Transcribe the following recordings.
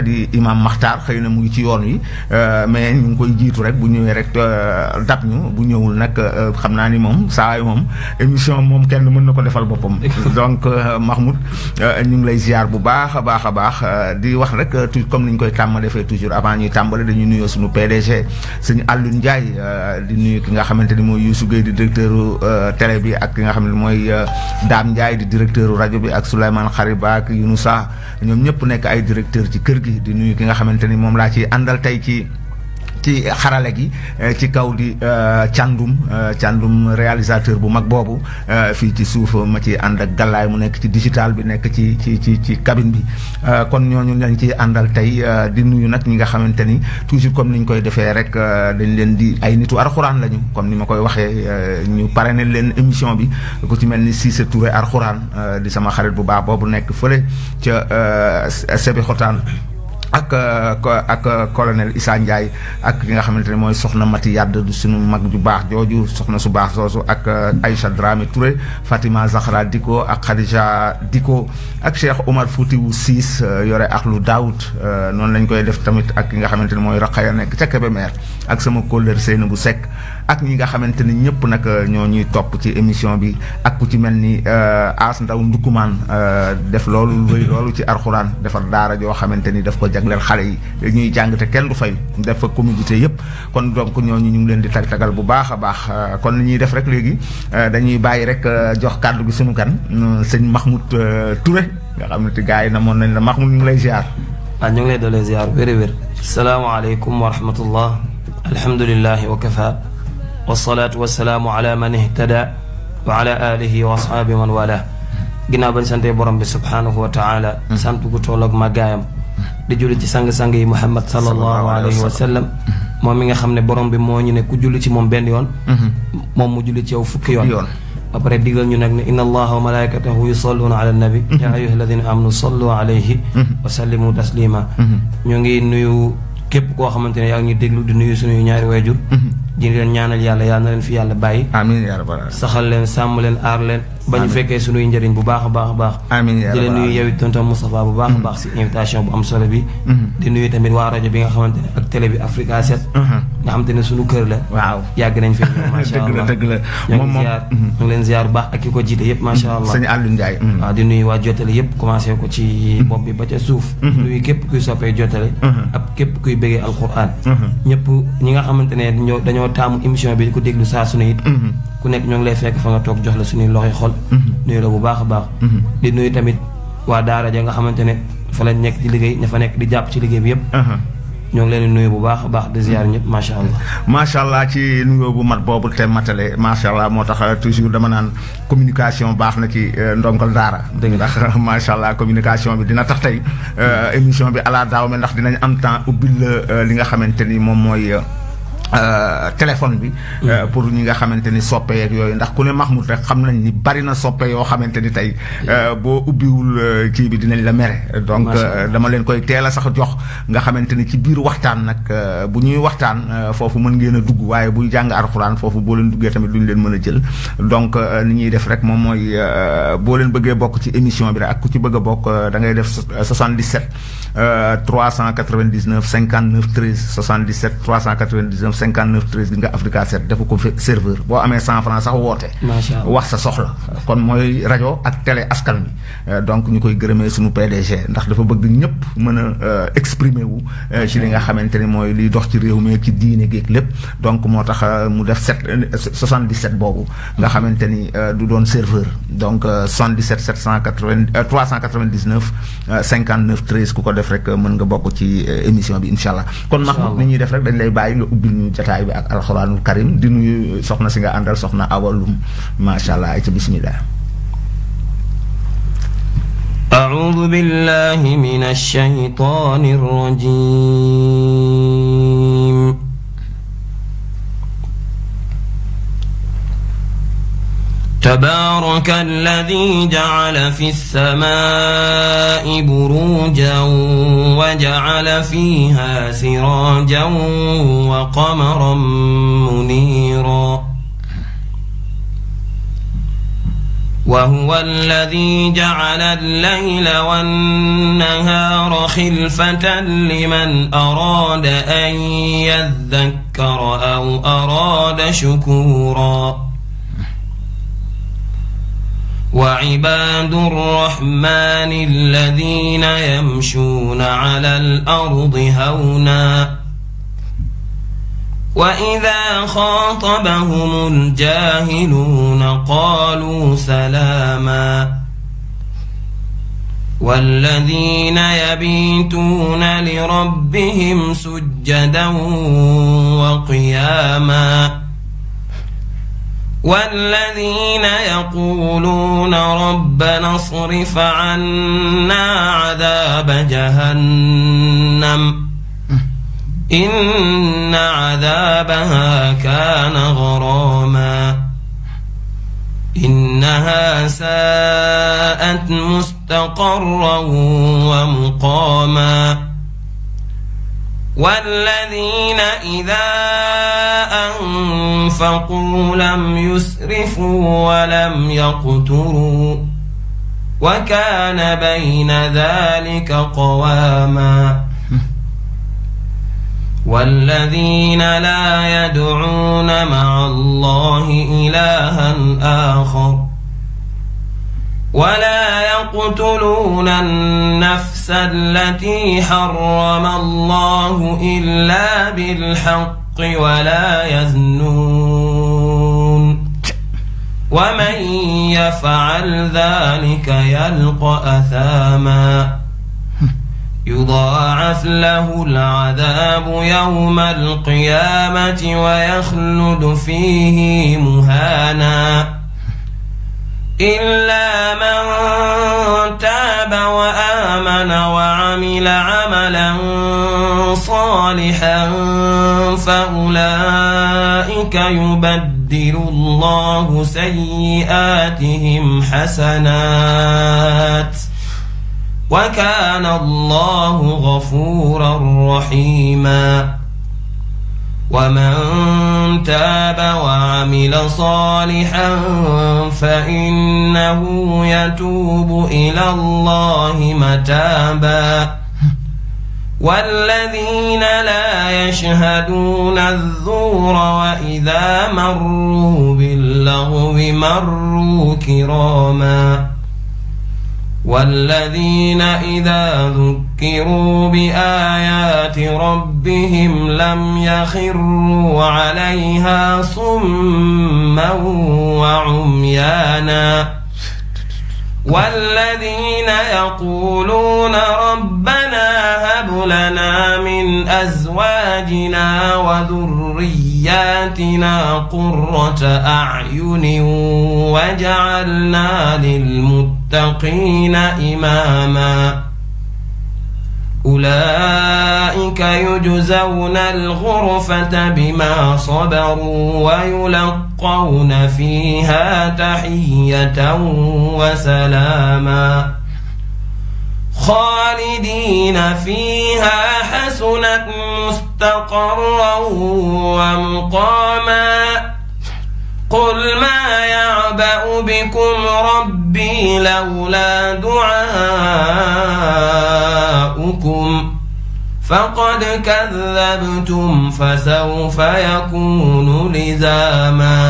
di imam Maxtaar xëy na mu ngi ci yoon wi mais ñu ngi koy jiitu rek bu ñëwee rek dab ñu bu ñëwul nag xam naa ni moom saa moom émission moom kenn mën na ko defal boppam. Donc Mahmoud ñu ngi lay ziar bu baax a baax a baax di wax rek comme ni ñu koy tàmm defee toujours avant ñuy tàmbale dañuy nuyoo suñu PDG sëñ Alioune Ndiaye di nuyu ki nga xamante ni mooy Youssou Gueye di directeur télé bi ak ki nga xam ne mooy Dame Ndiaye di directeur rajo bi ak Souleymane Khariba ak Younousa ñoom ñëpp nekk ay directeur ci kër gi di nuyu ki nga xamante ni moom laa ci àndal tey ci xarale gi ci kaw di Thiandoum réalisateur bu mag boobu fii ci suuf ma ci ànd ak Galaay mu nekk ci digital bi nekk ci cabine bi kon ñooñu lañ ci àndal tey di nuyu nag ñi nga xamante ni toujours comme ni ñu koy defee rek dañ leen di ay nitu alxuraan lañu comme ni ma koy waxee ñu parrainé leen émission bi ku ci mel ni Cissé Touré alxuraan di sama xarit bu baax boobu nekk fële ca Sébi Xotaan ak colonel Issa Ndiaye ak ki nga xamante ne mooy soxna Mati Yadd du suñu mag ju baax jooju soxna su baax soosu ak Aïcha Dramé Touré Fatima Zahra Diko ak Khadija Diko ak Cheikh Omar Foutiou Ciss yore ak lu Daoud noonu lañ koy def tamit ak ki nga xamante ne mooy Raqaya nekk ca Kébémer ak sama kóllëre Seynabou Seck ak ñi nga xamante ni ñëpp nag ñoo ñuy topp ci émission bi ak ku ci mel ni As Ndaw Ndukumaan def loolu rëy loolu ci alxuraan defar daara joo xamante ni daf ko jagleel xale yi ñuy jàng te kenn du fay def fa communauté yëpp kon donc ñooñu ñu ngi leen di tagtagal bu baax a baax kon li ñuy def rek léegi dañuy bàyyi rek jox kàddu gi suñu kan sëñ Mahmoud Touré nga xam ne te gars yi na moon nañ la Mahmoud ñu ngi lay ziar. ñu ngi lay doole ziar wér-wér. salaamaaleykum wa rahmatullah alhamdulillahi wa kafa wasalaatu wasalaamu ala man ihtada wa ala alihi wa ashaabi man wala ginnaaw bañ sante borom bi subhanahu wa taala sant gu toll ak màggaayam di julli ci sang-sang yi Muhammad sallallahu alayhi wa sallam moom mi nga xam ne borom bi moo ñu ne ku julli ci moom benn yoon moom mu julli ci yow fukki yoon ba pare digal ñu nag ne inna allaha wa malaikatahu yusalluna ala nabi ya ayyuha alladina amanu sallu alayhi wa sallimu taslima ñu ngi nuyu képp koo xamante ne yaa ngi ñuy déglu di nuyu suñuy ñaari waajur di leen ñaanal yàlla yàlla na leen fi yàlla bàyyi amiin yaa rabbal saxal leen sàmm leen aar leen ba ñu fekkee suñuy njëriñ bu baax a baax a baax amiin yaa di leen nuyu yow it tonton Moustapha bu baax a baax si invitation bu am solo bi di nuyu tamit waa rajo bi nga xamante ne ak télé bi Africa 7 nga xamante ne suñu kër la waaw yàgg nañ fi macha allah dëgg la ñoo ngi leen ziar bu baax ak ki ko jiite yëpp macha allah sëñ Aliou Ndiaye waaw di nuyu waa Jotale yëpp commencé ko ci bopp bi ba ca suuf nuyu képp kuy soppee Jotale ak képp kuy bëggee alquran ñëpp ñi nga xamante ne dañoo taamu émission bi di ko déglu saa su ne it ku nekk ñoo ngi lay fekk fa nga toog jox la suñuy loxoy xol nuyu la bu baax a baax di nuyu tamit waa daara ja nga xamante ne fa lañ nekk di liggéey ña fa nekk di jàpp ci liggéey bi yëpp ñoo ngi leen di nuyu bu baax a baax di ziar ñëpp macha allah. macha allah ci nuyoo bu mat boobu te matale macha allah moo tax toujours dama naan communication baax na ci ndongal daara. dëgg ndax macha allah communication bi dina tax tey émission bi ala daaw me ndax dinañ am temps ubbil li nga xamante ni moom mooy. téléphone bi pour ñi nga xamante ni soppe yeeg yooyu ndax ku ne Mahmoud rek xam nañ ni bari na soppe yoo xamante ni tey boo ubbiwul kii bi dinañ la mere donc dama leen koy teel a sax jox nga xamante ni ci biir waxtaan nag bu ñuy waxtaan foofu mën ngeen a dugg waaye buy jàng alxuraan foofu boo leen duggee tamit duñ leen mën a jël donc ni ñuy def rek moom mooy boo leen bëggee bokk ci émission bi rek ak ku ci bëgg a bokk da ngay def 77 399 59 13 77 399 59 13 bi nga Africa 7 defu ko serveur boo amee 100 francs sax woote wax sa soxla kon mooy rajo ak télé askan wi donc ñu koy gërëmee suñu PDG ndax dafa bëgg ñëpp mën a exprimer wu ci li nga xamante ni mooy liy dox ci réew mi ci diine géeg lépp donc moo tax mu def 77 boobu nga xamante ni du doon serveur donc 77 399 59 13 ku ko def rek mën nga bokk ci émission bi incha allah kon Mahmoud ni ñuy def rek dañ lay bàyyi nga ubbil ñu jataay bi ak alxuraanul karim di nuyu soxna si nga àndal soxna awalum macha allah ay ca bismillah أعوذ بالله من الشيطان الرجيم تبارك الذي جعل في السماء بروجا وجعل فيها سراجا وقمرا منيرا وهو الذي جعل الليل والنهار خلفة لمن أراد أن يذكر أو أراد شكورا وعباد الرحمن الذين يمشون على الأرض هونا وإذا خاطبهم الجاهلون قالوا سلاما والذين يبيتون لربهم سجدا وقياما والذين يقولون ربنا اصرف عنا عذاب جهنم إن عذابها كان غراما إنها ساءت مستقرا ومقاما والذين إذا أنفقوا لم يسرفوا ولم يقتروا وكان بين ذلك قواما والذين لا يدعون مع الله إلها آخر ولا يقتلون النفس التي حرم الله إلا بالحق ولا يزنون ومن يفعل ذلك يلقى أثاما يضاعف له العذاب يوم القيامة ويخلد فيه مهانا إلا من تاب وآمن وعمل عملا صالحا فأولئك يبدل الله سيئاتهم حسنات وكان الله غفورا رحيما ومن تاب وعمل صالحا فإنه يتوب إلى الله متابا والذين لا يشهدون الزور وإذا مروا باللغو مروا كراما والذين إذا ذكروا بآيات ربهم لم يخروا عليها صما وعميانا والذين يقولون ربنا هب لنا من أزواجنا وذرياتنا قرة أعين وجعلنا للمتقين إماما أولئك يجزون الغرفة بما صبروا ويلقون فيها تحية وسلاما خالدين فيها حسنت مستقرا ومقاما قل ما يعبأ بكم ربي لولا دعاؤكم فقد كذبتم فسوف يكون لزاما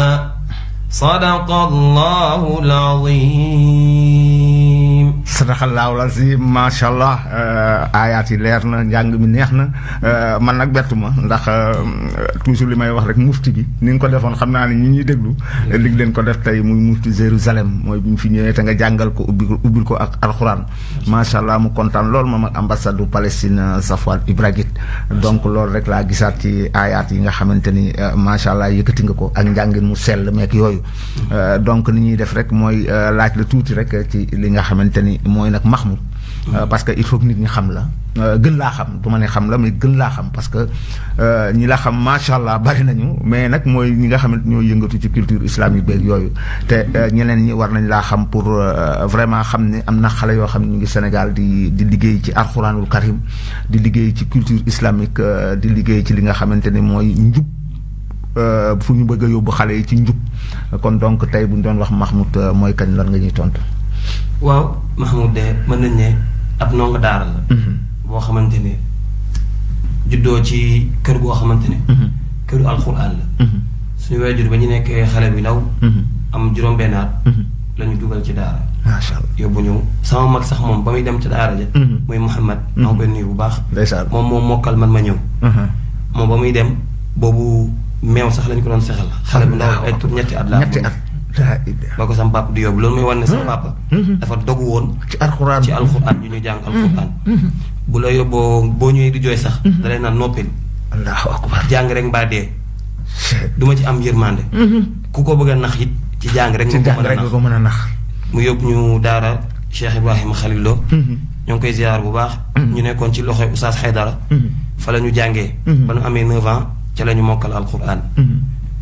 صدق الله العظيم sadaqallahul azim macha allah ayaat yi leer na njàng mi neex na man nag bettu ma ndax toujours li may wax rek mufti bi ni nga ko defoon xam naa ne ñi ñuy déglu li leen ko def tey muy mufti Jérusalem mooy bi mu fi ñëwee te nga jàngal ko ubbil ko ak alxuraan macha allah mu kontaan lool moom ak ambassade du Palestine Safwan Ibrahim donc loolu rek laa gisaat ci ayaat yi nga xamante ni macha allah yëkkati nga ko ak njàngin mu sell meek yooyu donc ni ñuy def rek mooy laaj la tuuti rek ci li nga xamante ni mooy nag Mahmoud parce que il faut que nit ñi xam la gën laa xam du ma ne xam la mais gën laa xam parce que ñi la xam macha allah bari nañu mais nag mooy ñi nga xamante ñoo yëngatu ci culture islamique beeg yooyu te ñeneen ñi war nañ laa xam pour vraiment xam ne am na xale yoo xam ne ñu ngi Sénégal di liggéey ci alxuraanul karim di liggéey ci culture islamique di liggéey ci li nga xamante ni mooy njub fu ñu bëgg a yóbbu xale yi ci njub kon donc tey bu ñu doon wax Mahmoud mooy kañ lan nga ñuy tontu. waaw Mahmoud de mën nañ ne ab ndongo daara la. boo xamante ne juddoo ci kër goo xamante ne. këru alxuraan la. suñu waajur ba ñu nekkee xale bi ndaw. am juróom-benn at. la ñu dugal ci daara. macha allah yóbbu ñu sama mag sax moom ba muy dem ci daara ja. muy Mouhamad. maa ngi koy nuyu bu baax. ndeysaan moom moo mokkal man ma ñëw. moom ba muy dem boobu meew sax lañ ko doon sexal. xale bu ndaw ay tur ñetti at la. ñetti at. ba ko sama papa di yóbbu loolu muy wan ne sama papa. dafa dogu woon. ci alxuraan ñu jàng alxuraan. bu la yóbboo boo ñëwee di jooy sax. da lay naan noppil. allahu akbar jàng rek mbaa dee. du ma ci am yërmande. ku ko bëgg a nax it ci jàng rek. nga ko mën a nax. mu yóbbu ñu daara Cheikh Ibrahima Khalil Lo. ñoo ngi koy ziar bu baax. ñu nekkoon ci loxoy Oustaz Haydara. fa la ñu jàngee. ba ñu amee 9 ans ca la ñu mokkal alxuraan.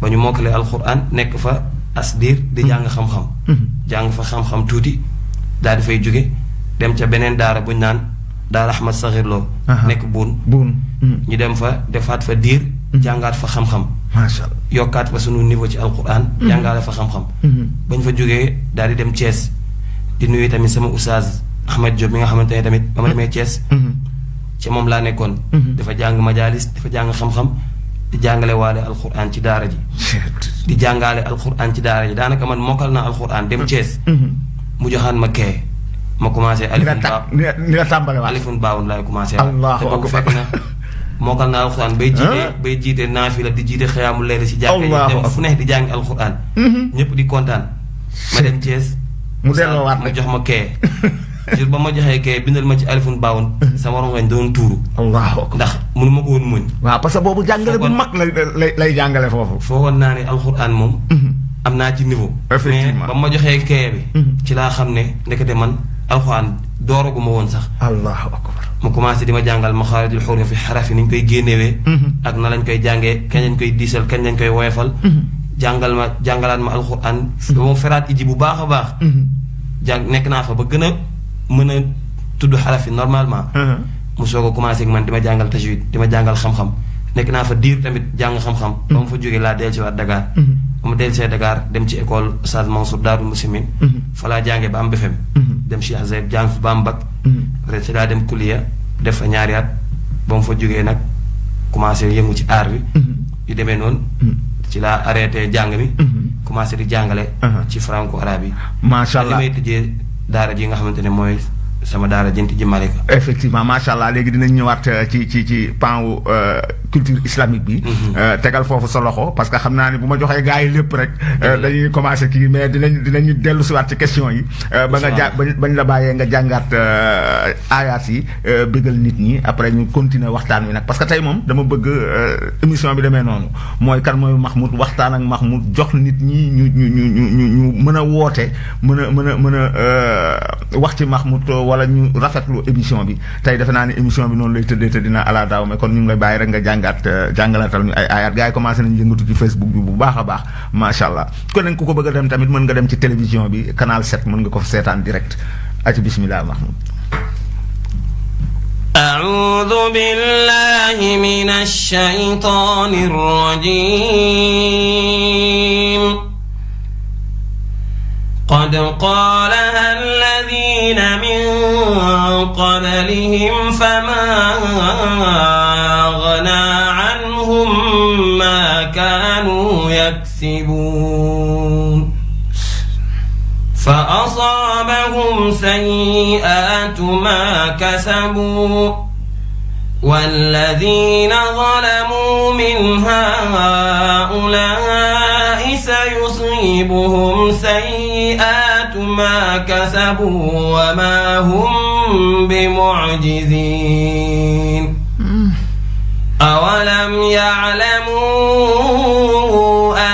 ba ñu mokkalee alxuraan nekk fa as diir di jàng xam-xam. jàng fa xam-xam tuuti daal di fay jóge dem ca beneen daara bu ñu naan daara Ahmad Sakhir Lo. nekk buun. ñu dem fa defaat fa diir. jàngaat fa xam-xam. macha allah yokkaat fa sunu niveau ci alquran. jàngaale fa xam-xam. bañ fa jógee daal di dem Thiès. di nuyu tamit sama oustaz Ahmed Diop mi nga xamante ne tamit ba ma demee Thiès. ci moom laa nekkoon. dafa jàng majalis dafa jàng xam-xam. di jàngale waale alquran ci daara ji. di jàngale alquran ci daara ji daanaka man mokkal naa alquran dem Thiès. mu joxaan ma kee. ma commencé alifun baawun laay commencé. allahu akbar te fekk na mokkal naa alxuraan bay jiite naafila di jiite xiyaamu layl si jàkka yi dem fu neex di jàngi alxuraan. ñëpp di kontaan. ma dem Thiès. mu delloowaat ma jox ma kee. jour ba ma joxee kee bindal ma ci alifun baawun. sama rongañ doon tuuru. allahu akbar ndax mënu ma ko woon muñ. waaw parce que boobu jàngale bu mag lay jàngale foofu. foogoon naa ne alxuraan moom. am naa ci niveau. effectivement mais ba ma joxee kee bi. ci laa xam ne ndekete man alxuraan dooraguma woon sax. allahu akbar. mu commencé di ma jàngal maxaarijul xuruuf fi xaraf yi ni ñu koy génnewee. ak na lañ koy jàngee kañ lañ koy diisal kañ lañ koy woyofal. jàngalaat ma alxuraan. ba mu feraat iji bu baax a baax. nekk naa fa ba gën a mën a tudd xaraf yi normalement. mu soog a commencé ak man di ma jàngal tajwid di ma jàngal xam-xam. nekk naa fa diir tamit jàng xam-xam. ba mu fa jógee laa dellusiwaat Dakar. ba mu dellusee Dakar dem ci école Oustaz Mansour Daarul Muslimin. fa laa jàngee ba am BFEM. dem Cheikh Zayed jàng fi ba am bac. après ci laa dem Kuliya def fa ñaari at ba mu fa jógee nag commencé yëngu ci aar bi. yu demee noonu. ci laa arrêté jàng mi. commencé di jàngale. ci franco arabe yi. macha allah li may tëjee daara ji nga xamante ne mooy sama daara jënti ji Malika. effectivement macha allah léegi dinañ ñëwaat ci pan wu culture islamique bi. tegal foofu sa loxo parce que xam naa ne bu ma joxee gars yi lépp rek. dañuy commencé kii mais dinañu dellu siwaat ci question yi. ba nga bañ la bàyyee nga jàngaat aayaat yi bëggal nit ñi après ñu continuer waxtaan wi nag parce que tey moom dama bëgg émission bi demee noonu mooy kan mooy Mahmoud waxtaan ak Mahmoud jox nit ñi ñu mën a woote mën a wax ci Mahmoud wala ñu rafetlu émission bi tey defe naa ne émission bi noonu lay tëddee te dina ala daaw mais kon ñu ngi lay bàyyi rek nga jàngalatal ñu ay aayaat gars yi commencé nañu yëngatu ci Facebook bi bu baax a baax macha allah kon nag ku ko bëgg a dem tamit mën nga dem ci télévision bi canal 7 mën nga ko seetaan direct aci bismillah Mahmoud. أعوذ بالله من الشيطان الرجيم قد قالها الذين من قبلهم فما أغنى عنهم ما كانوا يكسبون فأصابهم سيئات ما كسبوا والذين ظلموا من هؤلاء سيصيبهم سيئات ما كسبوا وما هم بمعجزين أولم يعلموا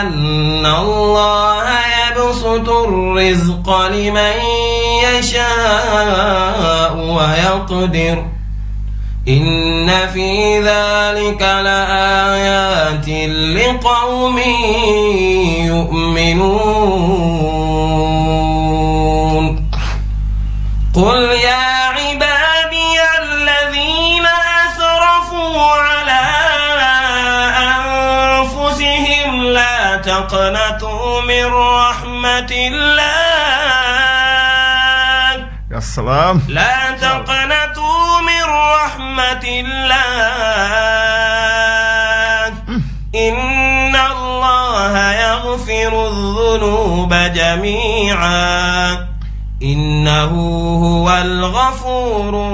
أن الله يبسط الرزق لمن يشاء ويقدر إن في ذلك لآيات لقوم يؤمنون قل يا عبادي الذين أسرفوا على أنفسهم لا تقنطوا من رحمة الله يا سلام لا تقنطوا من رحمة الله إن الله يغفر الذنوب جميعا إنه هو الغفور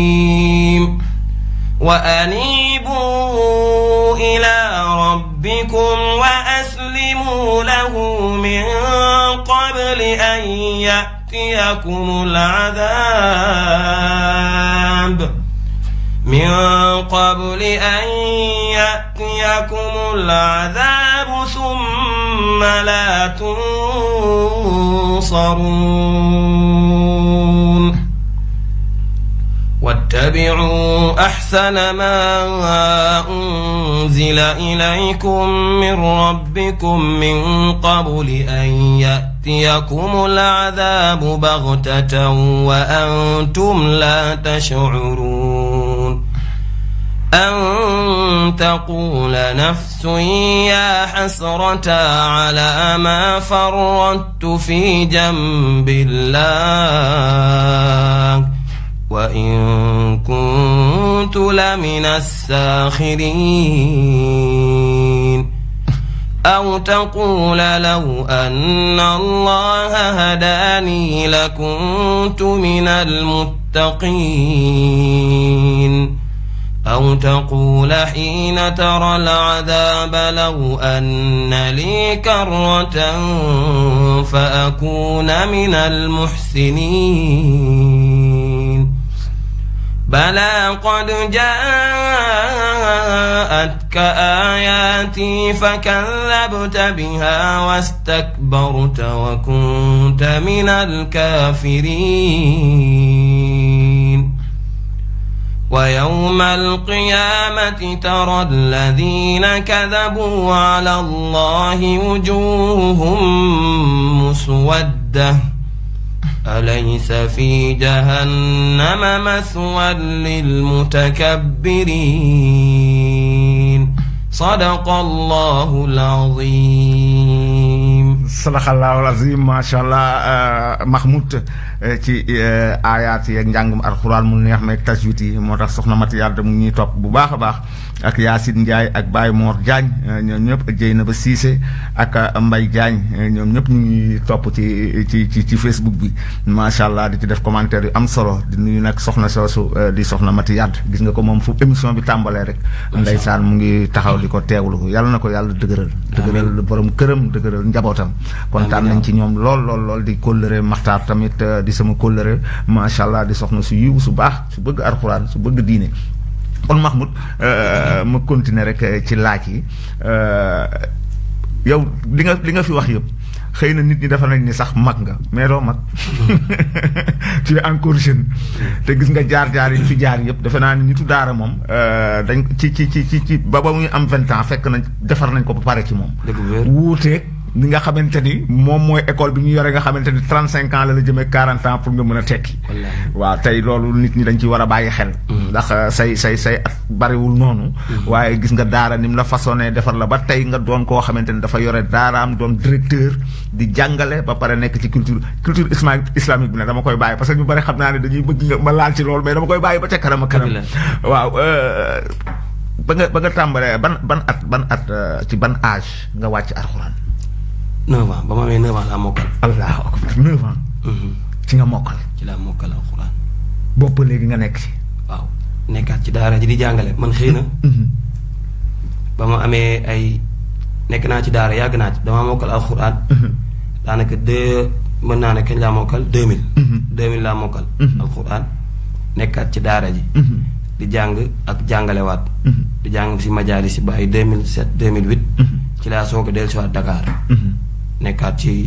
الرحيم وأنيبوا إلى ربكم وأسلموا له من قبل أن يأتيكم العذاب ثم لا تنصرون واتبعوا أحسن ما أنزل إليكم من ربكم من قبل أن يأتيكم العذاب بغتة وأنتم لا تشعرون أن تقول نفس يا حسرة على ما فرطت في جنب الله وإن كنت لمن الساخرين أو تقول لو أن الله هداني لكنت من المتقين أو تقول حين ترى العذاب لو أن لي كرة فأكون من المحسنين بلى قد جاءتك آياتي فكذبت بها واستكبرت وكنت من الكافرين ويوم القيامة ترى الذين كذبوا على الله وجوههم مسودة أليس في جهنم مثوى للمتكبرين صدق الله العظيم صدق الله العظيم ما شاء الله Mahmoud ci aayaat yi ak njàngum alxuraan mu neex meeg tajwid yi moo tax soxna Mati Yàlla mu ñuy topp bu baax a baax ak Yacine Ndiaye ak Baye Mor Diagne ñoom ñëpp Dieynaba Cissé ak Mbaye Diagne ñoom ñëpp ñu ngi topp ci Facebook bi macha allah di ci def commentaire yu am solo di nuyu nag soxna soosu di soxna Mati Yàlla gis nga ko moom fu émission bi tàmbalee rek ndeysaan mu ngi taxaw di ko teewlu yàlla na ko yàlla dëgëral borom këram dëgëral njabootam kontaan nañ ci ñoom lool di kóllëre Maxtaar tamit di sama kóllëre macha allah di soxna su yiw su baax su bëgg alxuraan su bëgg diine kon Mahmoud ma continuer rek ci laaj yi yow li nga fi wax yëpp xëy na nit ñi dafa nañ ni sax mag nga mais doo mag tu es encore jeune te gis nga jaar-jaar yi fi jaar yëpp defe naa ni nitu daara moom dañ ci ba muy am 20 ans fekk nañ defar nañ ko ba pare ci moom wuuteeg ni nga xamante ni moom mooy école bi ñu yore nga xamante ni 35 ans la jëmee 40 ans pour nga mën a tekki waaw tey loolu nit ñi dañ ci war a bàyyi xel ndax say at bariwul noonu waaye gis nga daara ni mu la façonné defar la ba tey nga doon koo xamante ni dafa yore daaraam doon directeur di jàngale ba pare nekk ci culture islamique bi ne dama koy bàyyi parce que ñu bari xam naa ne dañuy bëgg nga ma laal ci loolu mais dama koy bàyyi ba ca kanam waaw ba nga tàmbalee ban at ci ban âge nga wàcc alxuraan 9 ans ba ma amee 9 ans laa mokkal. allahu akbar 9 ans. ci nga mokkal. ci laa mokkal alxuraan. boobu léegi nga nekk ci. waaw nekkaat ci daara ji di jàngale man xëy na. ba ma amee nekk naa ci daara yàgg naa ci damaa mokkal alxuraan. daanaka mën naa ne kañ laa mokkal 2000. 2000 laa mokkal. alxuraan nekkaat ci daara ji. di jàng ak jàngalewaat. di jàng si majaalis si ba ay 2007 2008. ci laa soog a dellusiwaat Dakar. nekkaat ci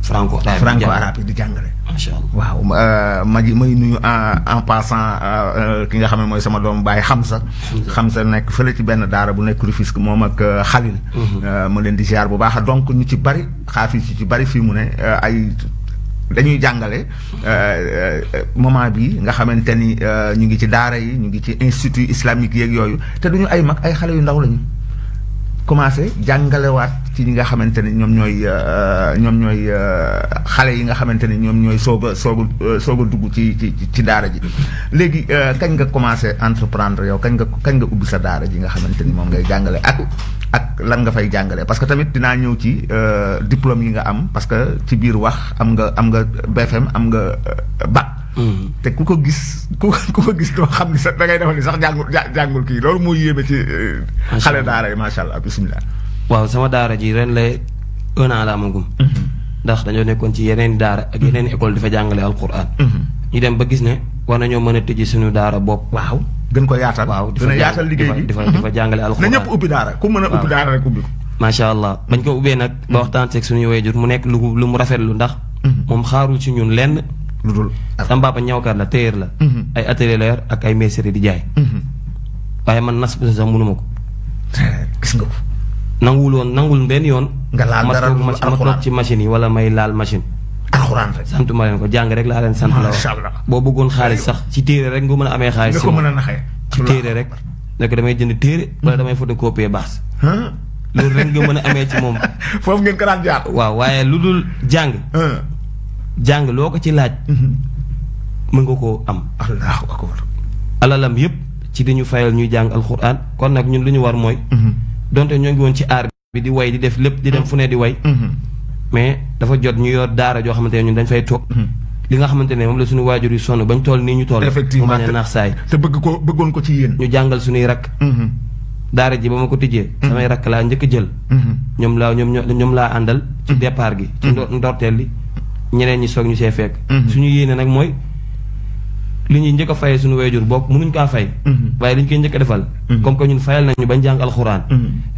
franco arabe di jàngale. macha allah waaw may nuyu en passant ki nga xam ne mooy sama doomu baay Xamsa nekk fële ci benn daara bu nekk Rufisque moom ak Xalil. ma leen di ziar bu baax donc ñu ci bari xaafis ci bari fii mu ne dañuy jàngale moment bi nga xamante ni ñu ngi ci daara yi ñu ngi ci institut islamique yeeg yooyu te duñu ay mag ay xale yu ndaw lañu. commencé jàngalewaat ci ñi nga xamante ni ñoom ñooy xale yi nga xamante ni ñoom ñooy soog a dugg ci daara ji léegi kañ nga commencé entreprendre yow kañ nga ubbi sa daara ji nga xamante ni moom ngay jàngale ak lan nga fay jàngale parce que tamit dinaa ñëw ci diplôme yi nga am parce que ci biir wax am nga BFM am nga bac. te ku ko gis doo xam ni sax da ngay defal ni sax jàngul kii loolu moo yéeme ci xale daara yi macha allah bisimilah. waaw sama daara ji ren lay 1 an la amagum. ndax dañoo nekkoon ci yeneen daara ak yeneen école di fa jàngale alquran. ñu dem ba gis ne war nañoo mën a tëj suñu daara bopp. waaw gën ko yaatal. waaw gën a yaatal liggéey bi di fa jàngale alquran. na ñëpp ubbi daara ku mën a ubbi daara rek ubbi ko. macha allah bañ ko ubbee nag. ba waxtaan seeg suñu waajur mu nekk lu mu rafetlu ndax. moom xaarul ci ñun lenn. lu dul sama papa ñawkat la téyeer la. ay atelier la yor ak ay mercerie di jaay. waaye man nas bi sax mënuma ko. gis nga ko. nangul benn yoon. nga laal dara ma toog ci machine yi wala may laal machine. alxuraan rek. sant ma leen ko jàng rek laa leen sant la wax. boo bëggoon xaalis sax ci téere rek nga mën a amee xaalis. nga ko mën a naxee. ci téere rek. nekk damay jënd téere. wala damay photocopier baas. loolu rek nga mën a amee ci moom. foofu ngeen ko daan jaar. waaw waaye lu dul jàng. jàng loo ko ci laaj. mën nga koo am. allahu akbar. alalam yëpp ci dañu fayal ñuy jàng alxuraan kon nag ñun lu ñu war mooy. donte ñoo ngi woon ci aar bi di way di def lépp di dem fu ne di way. mais dafa jot ñu yor daara joo xamante ne ñun dañ fay toog. li nga xamante ne moom la suñu waajur yi sonn bañ toll nii ñu toll. effectivement mu bañ a naax saay. te bëggoon ko ci yéen. ñu jàngal suñuy rakk. daara ji ba ma ko tijjee. samay rakk laa njëkk a jël. ñoom laa àndal. ci départ gi. ci ndorteel li ñeneen ñi soog ñu see fekk. suñu yéene nag mooy li ñuy njëkk a fayee suñu waajur bokk mënuñ kaa fay. waaye li ñu koy njëkk a defal. comme que ñun fayal nañu bañ jàng alxuraan.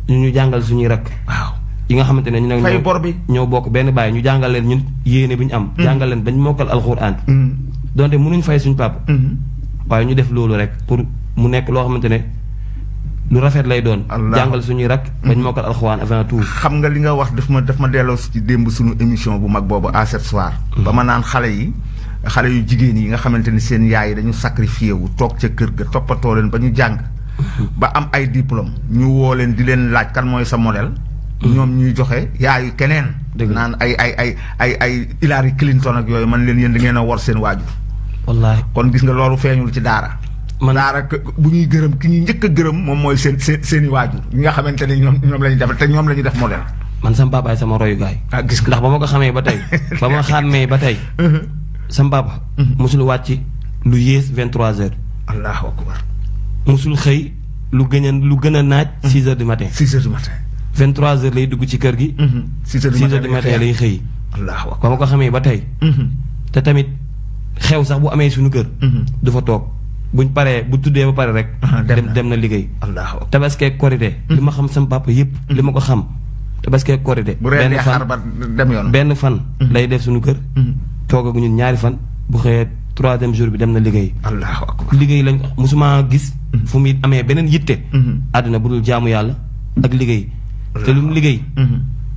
ñu jàngal suñuy rakk. waaw yi nga xamante ne ñu nag fay bor bi ñoo bokk benn baay ñu jàngal leen ñun yéene bi ñu am. jàngal leen bañ mokkal alxuraan. donte mënuñ fay suñu papa. waaye ñu def loolu rek pour mu nekk loo xamante ne lu rafet lay doon. jàngal suñuy rakk bañ mokkal alxuraan avant tout. xam nga li nga wax daf ma delloo ci démb suñu émission bu mag boobu à cette soir. ba ma naan xale yu jigéen yi nga xamante ni seen yaay yi dañu sacrifié wu toog ca kër ga toppatoo leen ba ñu jàng. ba am ay diplôme ñu woo leen di leen laaj kan mooy sa modèle. ñoom ñuy joxe yaayu keneen. naan ay Hillary Clinton ak yooyu man leen yéen da ngeen a war seen waajur. wallaahi kon gis nga loolu feeñul ci daara. daara bu ñuy gërëm ki ñuy njëkk a gërëm moom mooy seen i waajur ñi nga xamante ne ñoom la ñuy def te ñoom la ñuy def modèle. man sama papa ay sama royukaay. gis nga ndax ba ma ko xamee ba tey. ba ma xàmmee ba tey. sama papa. mosul wàcc lu yées 23h. allahu akbar. mosul xëy lu gën a naaj. 6h du matin. 6h du matin. 23h lay dugg ci kër gi. 6h du matin lay xëy. allahu akbar. ba ma ko xamee ba tey. te tamit xew sax bu amee suñu kër. du fa toog buñ paree bu tuddee ba pare rek. dem na liggéey. allahu akbar. tabaskee korité. li ma xam sama papa yëpp. li ma ko xam tabaskee korité. bu reen xar ba dem yoon. benn fan. lay def suñu kër. toog ak ñun ñaari fan bu xëyee 3e jour bi dem na liggéey. allahu akbar. liggéey lañ musuma gis. fu muy amee beneen yitte. àdduna bu dul jaamu yàlla ak liggéey. te lu mu liggéey.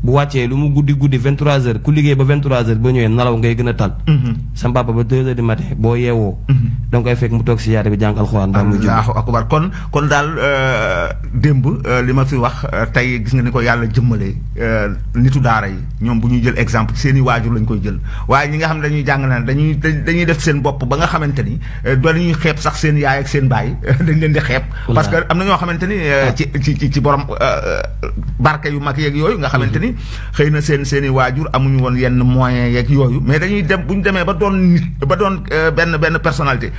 bu wàccee lu mu guddi 23h ku liggéey ba 23h boo ñëwee nalaw ngay gën a tal. sa papa ba 2h du matin boo yeewoo. danga koy fekk mu toog si yaare bi jàng alxuraan. allahu akbar kon daal démb li ma fi wax tey gis nga ni ko yàlla jëmmalee nitu daara yi ñoom bu ñuy jël exemple seen i waajur lañ koy jël waaye ñi nga xam ne dañuy jàng na dañuy def seen bopp ba nga xamante ni dañuy xeeb sax seen yaay ak seen baay dañ leen di xeeb. parce que am na ñoo xamante ni ci borom barke yu mag yeeg yooyu nga xamante ni xëy na seen i waajur amuñu woon yenn moyens yeeg yooyu mais dañuy dem bu ñu demee ba doon nit ba doon benn personnalité.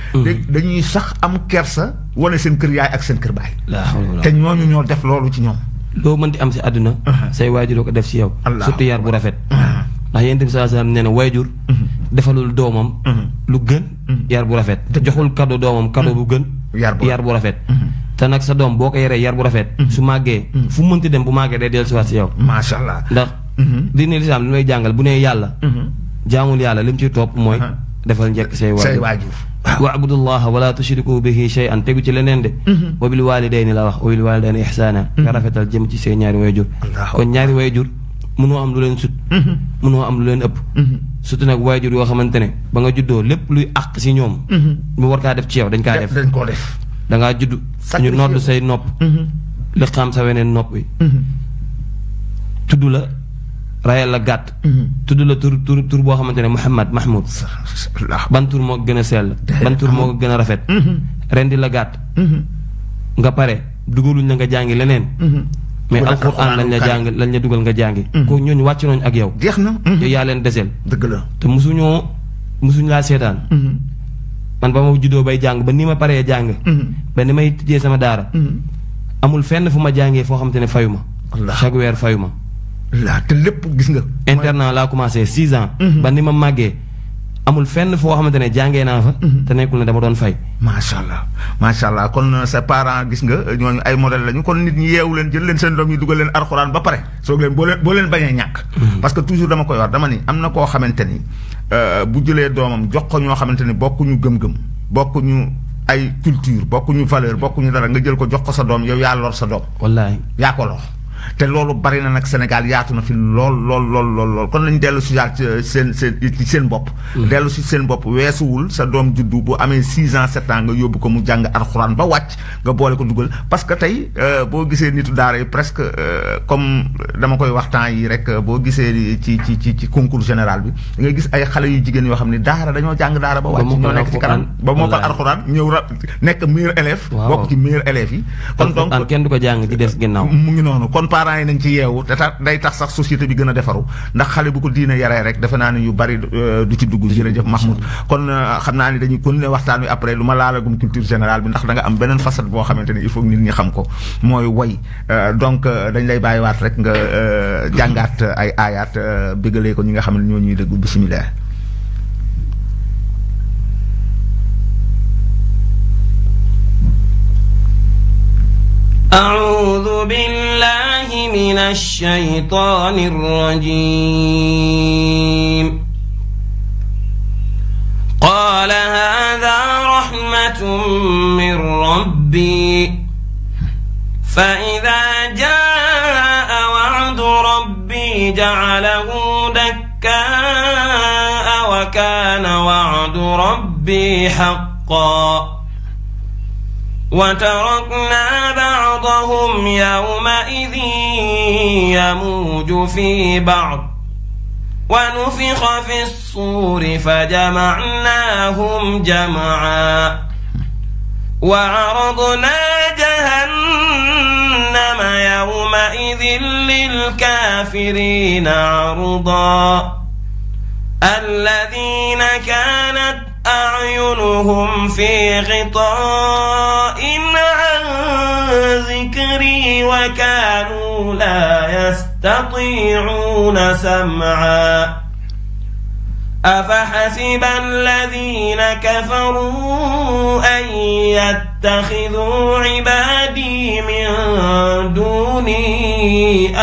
dañuy sax am kersa wane seen kër yaay ak seen kër baay. te ñooñu ñoo def loolu ci ñoom. loo mën di am si àdduna. say waajur ko def si yow. surtout yar bu rafet. ndax yéen tamit saa salaam nee na waajur. defalul doomam. lu gën. yar bu rafet te joxul cadeau doomam cadeau bu gën. yar bu rafet. te nag sa doom boo ko yaree yar bu rafet. su màggee fu mënti dem bu màggee day dellusiwaat si yow. macha allah ndax. diine lislaam li may jàngal bu nee yàlla. jaamul yàlla li mu ciy topp mooy. defal njëkk say waajur. wa'budullaha wala tushriku bihi shay'an tegu ci leneen de. wa bil walidayni la wax wa bil walidayni ihsana. nga rafetal jëm ci say ñaari waajur. kon ñaari waajur mënoo am lu leen sut. mënoo am lu leen ëpp. surtout nag waajur yoo xamante ne ba nga juddoo lépp luy àq si ñoom. mu war kaa def ci yow dañ kaa def. dañ koo def. da ngaa judd. ñu nodd say nopp. li xam sa weneen nopp yi. tudd la rayal la gàtt tudd la tur boo xamante ne Muhammad Mahmoud ban tur moo gën a sell ban tur moo gën a rafet rendi la gàtt nga pare dugaluñ la nga jàngi leneen mais alquran lañ la dugal nga jàngi ko ñooñu wàcc nañ ak yow jeex na yow yaa leen desel dëgg la te musuñ laa seetaan man ba ma juddoo bay jàng ba ni ma paree jàng ba ni may tijjee sama daara amul fenn fu ma jàngee foo xamante ne fayu ma chaque weer fayu ma laa te lépp gis nga internat laa commencé 6 ans ba ni ma màggee amul fenn foo xamante ne jàngee naa fa te nekkul ne dama doon fay macha allah kon sa parents gis nga ñooñu ay modèle lañu kon nit ñi yeewu leen jël leen seen doom yi dugal leen alxuraan ba pare soog leen boo leen bañee ñàkk parce que toujours dama koy wax dama ni am na koo xamante ni bu jëlee doomam jox ko ñoo xamante ni bokkuñu gëm-gëm bokkuñu ay culture bokkuñu valeur bokkuñu dara nga jël ko jox ko sa doom yow yaa lor sa doom wallaahi yaa ko lor te loolu bari na nag Sénégal yaatu na fi lool kon lañu dellu si seen bopp dellu si seen bopp weesuwul sa doom juddu bu amee 6 ans 7 ans nga yóbbu ko mu jàng alxuraan ba wàcc nga boole ko dugal parce que tey boo gisee nitu daara yi presque comme dama koy waxtaan yi rek boo gisee ci concours général bi da ngay gis ay xale yu jigéen yoo xam ne daara dañoo jàng daara ba wàcc ñoo nekk ci kanam ba mokkal alxuraan ñëw nekk meilleur élève bokk ci meilleur élèves yi kon donc kenn du ko jàng di des ginnaaw mu ngi noonu kon parents yi nañ ci yeewu te day tax sax société bi gën a defaru ndax xale bu ko diine yaree rek defe naa ne yu bari du ci dugg jërëjëf Mahmoud kon xam naa ni dañuy continuer waxtaan wi après lu ma laalagum culture générale bi ndax da nga am beneen facette boo xamante ni il faut nit ñi xam ko mooy woy donc dañ lay bàyyiwaat rek nga jàngaat ay aayaat bégalee ko ñi nga xam ne ñoo ñuy déglu bismillah أعوذ بالله من الشيطان الرجيم قال هذا رحمة من ربي فإذا جاء وعد ربي جعله دكاء وكان وعد ربي حقا وتركنا بعضهم يومئذ يموج في بعض ونفخ في الصور فجمعناهم جمعا وعرضنا جهنم يومئذ للكافرين عرضا الذين كانت أعينهم في غطاء عن ذكري وكانوا لا يستطيعون سمعا أفحسب الذين كفروا أن يتخذوا عبادي من دوني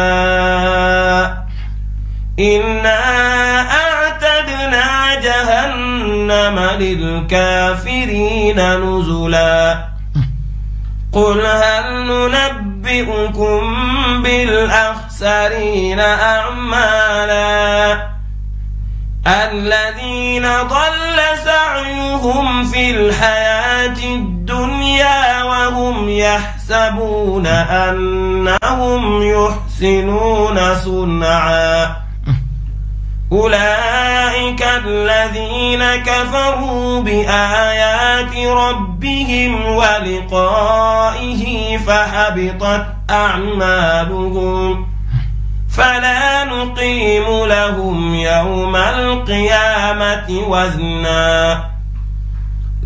أولياء إنا أعتدنا جهنم للكافرين نزلا قل هل ننبئكم بالأخسرين أعمالا الذين ضل سعيهم في الحياة الدنيا وهم يحسبون أنهم يحسنون صنعا أولئك الذين كفروا بآيات ربهم ولقائه فحبطت أعمالهم فلا نقيم لهم يوم القيامة وزنا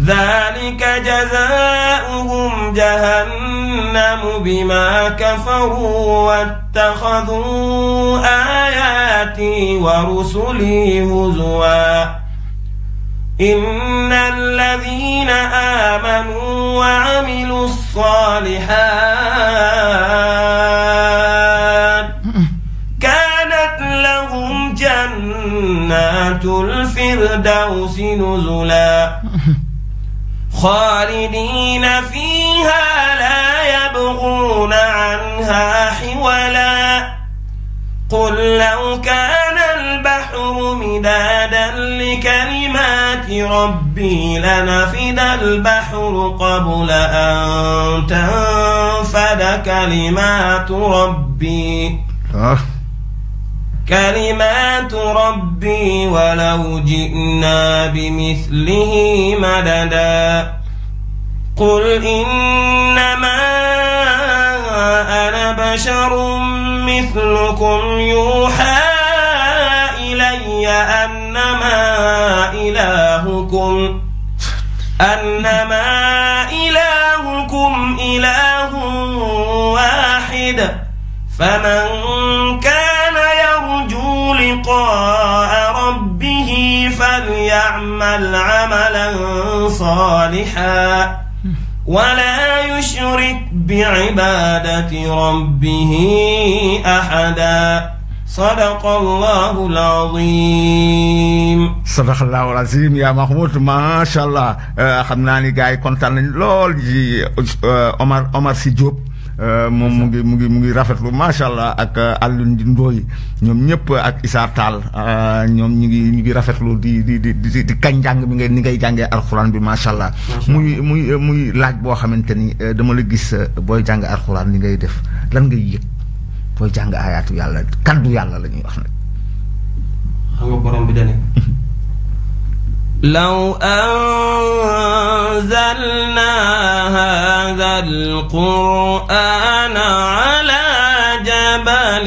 ذلك جزاؤهم جهنم بما كفروا واتخذوا آياتي ورسلي هزوا إن الذين آمنوا وعملوا الصالحات كانت لهم جنات الفردوس نزلا خالدين فيها لا يبغون عنها حولا قل لو كان البحر مدادا لكلمات ربي لنفد البحر قبل أن تنفد كلمات ربي ربي كلمات ربي ولو جئنا بمثله مددا قل إنما أنا بشر مثلكم يوحى إلي أنما إلهكم إله واحد فمن كان يرجو لقاء ربه فليعمل عملا صالحا ولا يشرك بعبادة ربه أحدا صدق الله العظيم. صدق الله العظيم يا محمود ما شاء الله. خمنا ني غاي كونتان لول جي Omar Sy Diop moom mu ngi rafetlu macha allah ak Alioune Ndoye ñoom ñëpp ak Issa Tall ñoom ñu ngi rafetlu di kañ njàng bi ni ngay jàngee alxuraan bi macha allah. muy laaj boo xamante ni dama la gis booy jàng alxuraan li ngay def lan ngay yëg booy jàng ayaatu yàlla kaddu yàlla la ñuy wax nag. xam nga borom bi dane لو أنزلنا هذا القرآن على جبل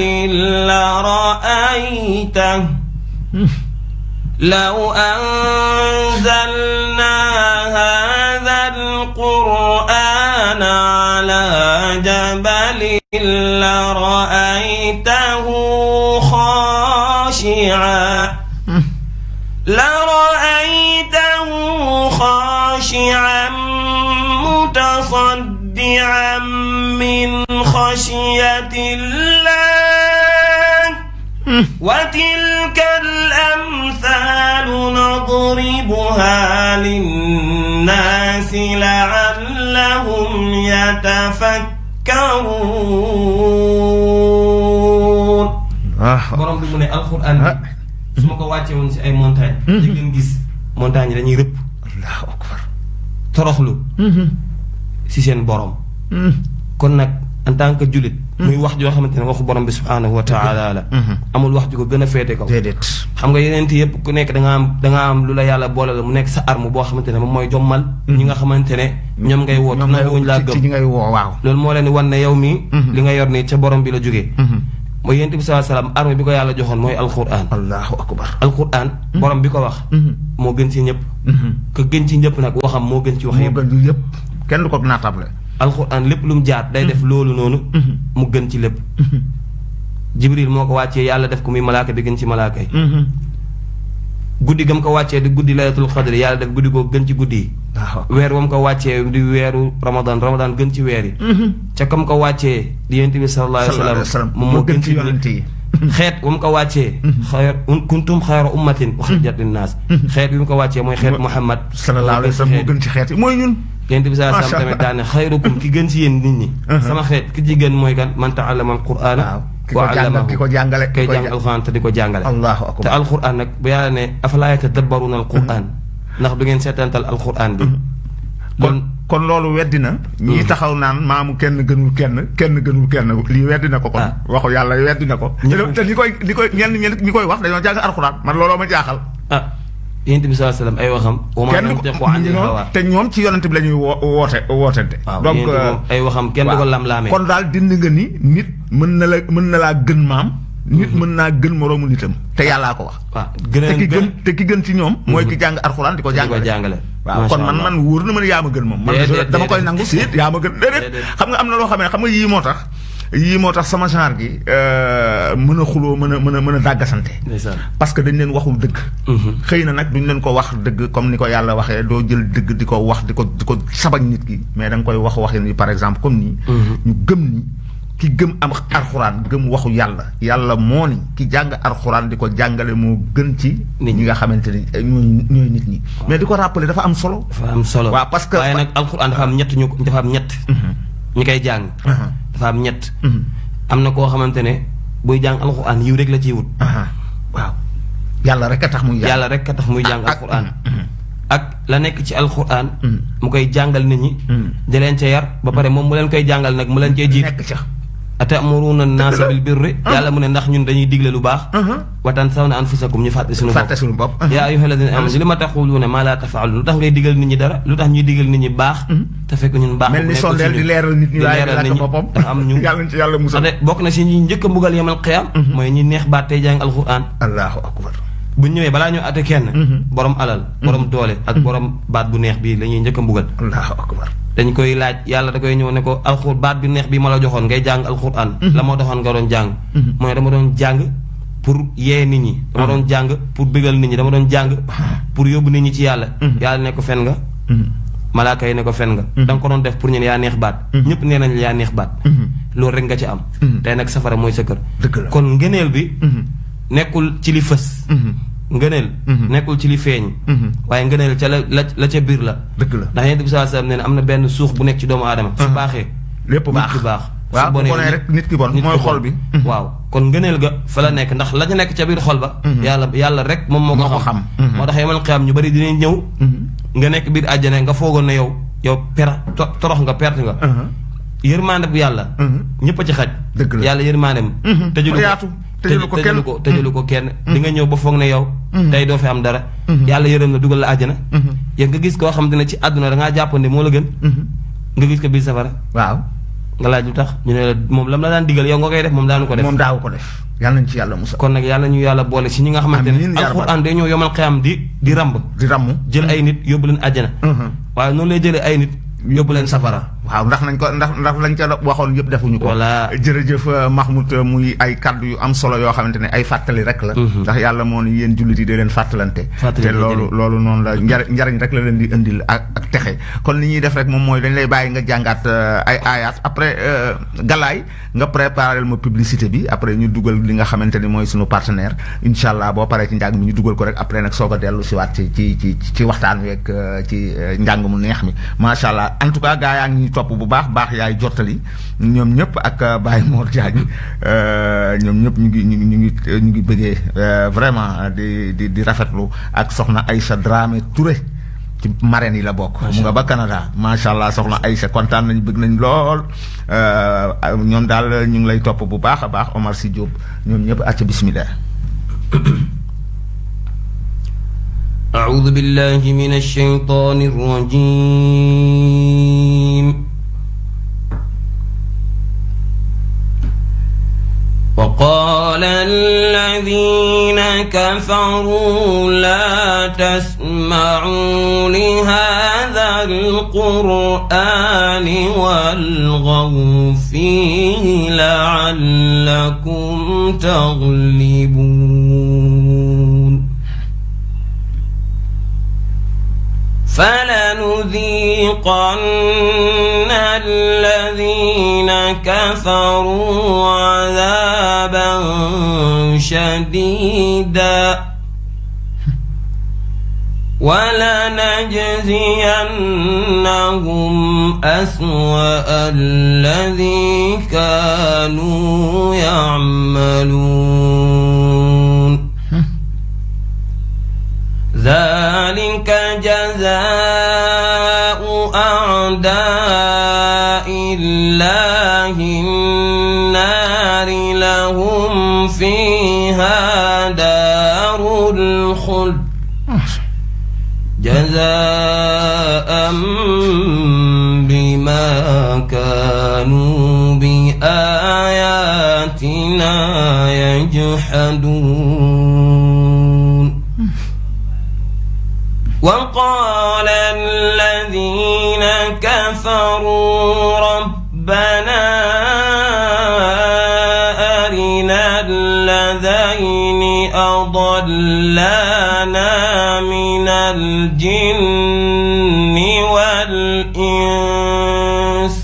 لرأيته لو أنزلنا هذا القرآن على جبل لرأيته خاشعا متصدعا من خشية الله وتلك الأمثال نضربها للناس لعلهم يتفكرون. borom bi mu ne alxuraan bi su ma ko wàcce woon si ay montagne di ngeen gis montagne yi dañuy rëpp allahu akbar toroxlu si seen borom kon nag en tant que jullit muy wax joo xamante ne waxu borom bi subhaanahu wa taala la amul wax ju ko gën a féete kaw xam nga yeneen yëpp ku nekk da nga am lu la yàlla boole la mu nekk sa arme boo xamante ne moom mooy jommal ñi nga xamante ne ñoom ngay woo nanguwuñ laa gëm loolu moo leen di wan ne yow mii li nga yor nii ca borom bi la jógee mooy yonent bi sallallahu alayhi wasallam arme bi ko yàlla joxoon mooy alquran allahu akbar alquran borom bi ko wax moo gën ci ñëpp que gën ci ñëpp nag waxam moo gën ci wax yëpp kenn du ko naatable alquran lépp lu mu jaar day def loolu noonu mu gën ci lépp jibril moo ko wàccee yàlla def ko muy malaaka bi gën ci malaaka yi guddi gam ko wàccee di guddi laylatul qadri yàlla def guddi koo gën ci guddi yi weer wam ko wàccee di weeru ramadan gën ci weer yi ca kam ko wàccee di yonent bi sallallahu alayhi wasallam moom moo gën ci yonent yi xeet wam ko wàccee kuntum xayra ummatin uxrijat linnaas xeet bi mu ko wàccee mooy xeet Muhammad sallallahu alayhi wasallam moo gën ci xeet yi mooy ñun yonent bi sallallahu alayhi wasallam tamit daane xayrukum ki gën ci yéen nit ñi sama xeet ki ci gën mooy kan man ta'allama al-qur'ana wa 'allamahu ki ko jàngale kay jàng alxuraan te di ko jàngale allahu akbar te alxuraan nag bu yàlla ne afalaa yatadabbaruuna alxuraan ndax du ngeen seetantal alxuraan bi kon loolu weddi na ñi taxaw naan maamu kenn gënul kenn lii weddi na ko kon waxu yàlla weddi na ko te li koy ñi koy wax dañoo jàng alxuraan man looloo ma jaaxal yonent bi sallallahu alayhi wasallam ay waxam wa maa yantiqu anil hawaa te ñoom ci yonent bi la ñuy wootente donc ay waxam kenn du ko lam-laamee kon daal dindi nga ni nit mën na laa gën maam nit mën naa gën moroomu nitam te yàllaa ko wax te ki gën ci ñoom mooy ki jàng alxuraan di ko jàngale waaw kon man wóor na ma ne yaa ma gën moom man dama koy nangu si yaa ma gën déedéet xam nga am na loo xam nga yii moo tax sama genre gi mën a xuloo mën a dàggasante parce que dañ leen waxul dëgg xëy na nag duñ leen ko wax dëgg comme ni ko yàlla waxee doo jël dëgg di ko wax di ko sabañ nit ki mais da nga koy waxee ni par exemple comme nii ñu gëm ni ki gëm am alxuraan gëm waxu yàlla moo ni ki jàng alxuraan di ko jàngale moo gën ci ñi nga xamante ni ñooy nit ñi mais di ko rappeler dafa am solo waaw parce que waaye nag alxuraan dafa am ñett ñi koy jàng dafa am ñett am na koo xamante ne buy jàng alxuraan yiw rek la ciy wut waaw yàlla rek a tax muy jàng alxuraan ak la nekk ci alxuraan mu koy jàngal nit ñi di leen ca yar ba pare moom mu leen koy jàngal nag mu leen cee jiitu atamuruna an-naasa bil birri yàlla mu ne ndax ñun dañuy digle lu baax wa tansawna anfusakum ñu fàtte suñu bopp yaa ayyuhal ladina amanu lima taquluna ma la taf'alun lu tax ngay digal nit ñi dara lu tax ñuy digal nit ñi baax te fekk ñun baax mel ni sondeel di leeral nit ñi waaye boppam dafa am ñu yàlla ci yàlla musal bokk na si ñi njëkk a mbugal yamal qiyaam mooy ñi neex baat tey jàng alquran allahu akbar bu ñëwee balaa ñu àtte kenn borom alal borom doole ak borom baat bu neex bii la ñuy njëkk a mbugal allahu akbar dañ koy laaj yàlla da koy ñëw ne ko alxur baat bi neex bi ma la joxoon ngay jàng alxuraan la moo taxoon nga doon jàng mooy dama doon jàng pour yee nit ñi dama doon jàng pour bégal nit ñi dama doon jàng pour yóbbu nit ñi ci yàlla yàlla ne ko fen nga malaaka yi ne ko fen nga da nga ko doon def pour ñun yaa neex baat ñëpp nee nañ yaa neex baat loolu rek nga ci am tey nag safara mooy sa kër kon ngëneel bi nekkul ci li fës ngëneel nekkul ci li feeñ waaye ngëneel ca la ca biir la dëgg la ndax yonent bi sallallahu alayhi wasallam nee na am na benn suux bu nekk ci doomu aadama su baaxee lépp baax nit ki baax waaw bu bonee rek nit ki bon mooy xol bi waaw kon ngëneel ga fa la nekk ndax la ca nekk ca biir xol ba yàlla rek moom moo ko xam moo tax yawmal qiyaam ñu bari dinañ ñëw nga nekk biir àjjana nga foogoon ne yow torox nga perte nga yërmande bu yàlla ñëpp a ci xaj yàlla yërmandeem tëjalu ko kenn di nga ñëw ba foog ne yow tey doo fi am dara yàlla yërëm la dugal la àjjana yow nga gis koo xam ne ci àdduna da ngaa jàppande moo la gën nga gis ko biir safara waaw nga laaj lu tax ñu ne la moom lam la daan digal yow nga koy def moom daanu ko def moom daawu ko def yàlla nañ ci yàlla musal kon nag yàlla ñu yàlla boole si ñi nga xamante ne alxuraan day ñëw yomal xiyaam di ramb jël ay nit yóbbu leen àjjana waaye noonu lay jëlee ay nit yóbbu leen safara waaw ndax lañ ca waxoon yëpp defuñu ko voilà jërëjëf Mahmoud muy ay kaddu yu am solo yoo xamante ne ay fàttali rek la ndax yàlla moo ne yéen jullit yi dee leen fàttalante te loolu noonu la njariñ rek la leen di indil ak texe kon li ñuy def rek moom mooy dañ lay bàyyi nga jàngaat ay aayaat après Galaay nga préparé ma publicité bi après ñu dugal li nga xamante ni mooy suñu partenaire incha allah boo paree ci njàng mi ñu dugal ko rek après nag soog a dellu si waat ci waxtaan wi ak ci njàng mu neex mi macha allah en tout cas gaa yaa ngi topp bu baax yaay jottali ñoom ñëpp ak Baye Mor Diagne ñoom ñëpp ñu ngi bëggee vraiment di rafetlu ak soxna Aïcha Dramé Touré ci marraine yi la bokk mu nga ba Canada macha allah soxna Aïcha kontaan nañ bëgg nañ lool ñoom daal ñu ngi lay topp bu baax a baax Omar Sy Diop ñoom ñëpp acca bismillah أعوذ بالله من الشيطان الرجيم وقال الذين كفروا لا تسمعوا لهذا القرآن والغوا فيه لعلكم تغلبون فلنذيقن الذين كفروا عذابا شديدا ولنجزينهم أسوأ الذي كانوا يعملون ذلك جزاء أعداء الله النار لهم فيها دار الخلد جزاء بما كانوا بآياتنا يجحدون وقال الذين كفروا ربنا أرنا الذين أضلانا من الجن والإنس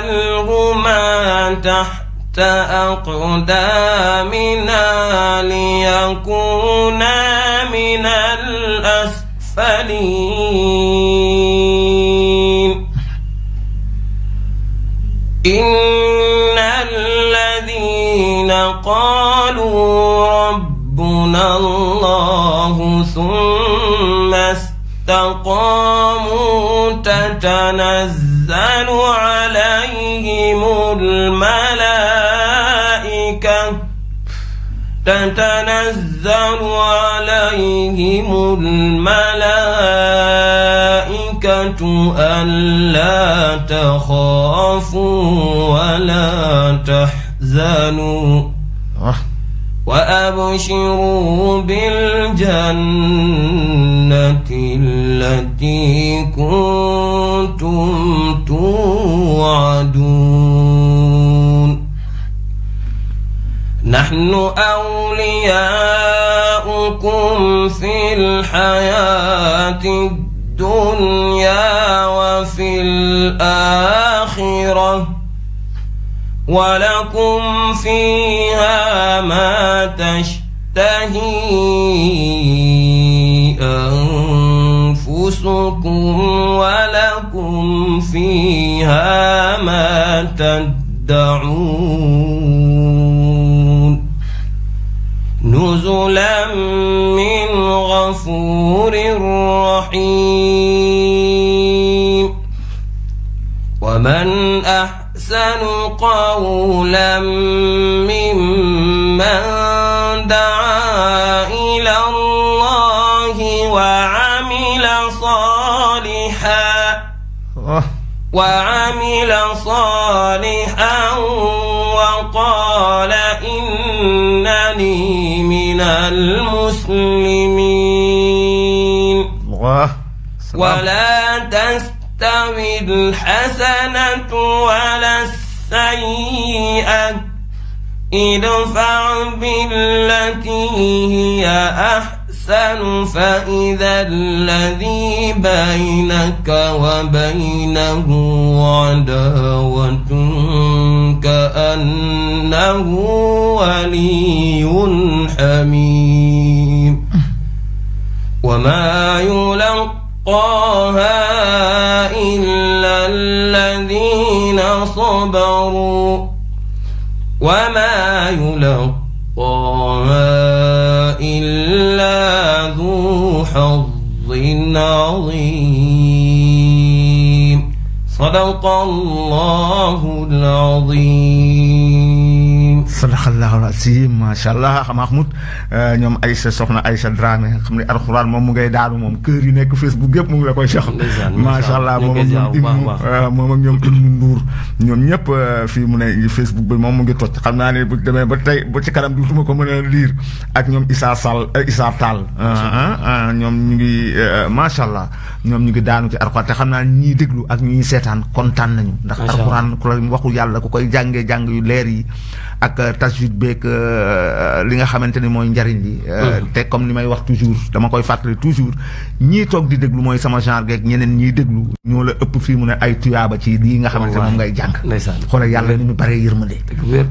نجعلهما تحت أقدامنا ليكونا من الأسفلين إن الذين قالوا ربنا الله ثم استقاموا تتنزل عليهم الملائكة ألا تخافوا ولا تحزنوا وأبشروا بالجنة التي كنتم توعدون نحن أولياؤكم في الحياة الدنيا وفي الآخرة ولكم فيها ما تشتهي أنفسكم ولكم فيها ما تدعون نزلا من غفور رحيم ومن أحسن قولا ممن دعا إلى الله وعمل صالحا وقال إنني من المسلمين ولا تستوي الحسنة ولا السيئة ادفع بالتي هي أحسن فإذا الذي بينك وبينه عداوة كأنه ولي حميم وما يلقاها إلا الذين صبروا وما يلقاها إلا ذو حظ عظيم صدق الله العظيم sadaqallahu al-azim macha allah Mahmoud ñoom Aïcha soxna Aïcha Dramé xam ne alxuraan moom mu ngay daanu moom kër yi nekk Facebook yëpp mu ngi la koy jox macha allah moom ak ñoom Ibnu Ndour ñoom ñëpp fii mu ne Facebook bi moom mu ngi toj xam naa ne bu demee ba tey ba ci kanam duutuma ko mën a liir ak ñoom Issa Tall ñoom ñu ngi macha allah ñoom ñu ngi daanu ci alxuraan te xam naa ñiy déglu ak ñiy seetaan kontaan nañu ndax alxuraan ku la waxu yàlla ku koy jàngee jàng yu leer yi ak tajwid beeg li nga xamante ni mooy njariñ li te comme li may wax toujours dama koy fàttali toujours ñii toog di déglu mooy sama genre geeg ñeneen ñiy déglu ñoo la ëpp fii mu ne ay tuyaaba ci lii nga xamante moom ngay jàng xoolal yàlla ni mu baree yërmande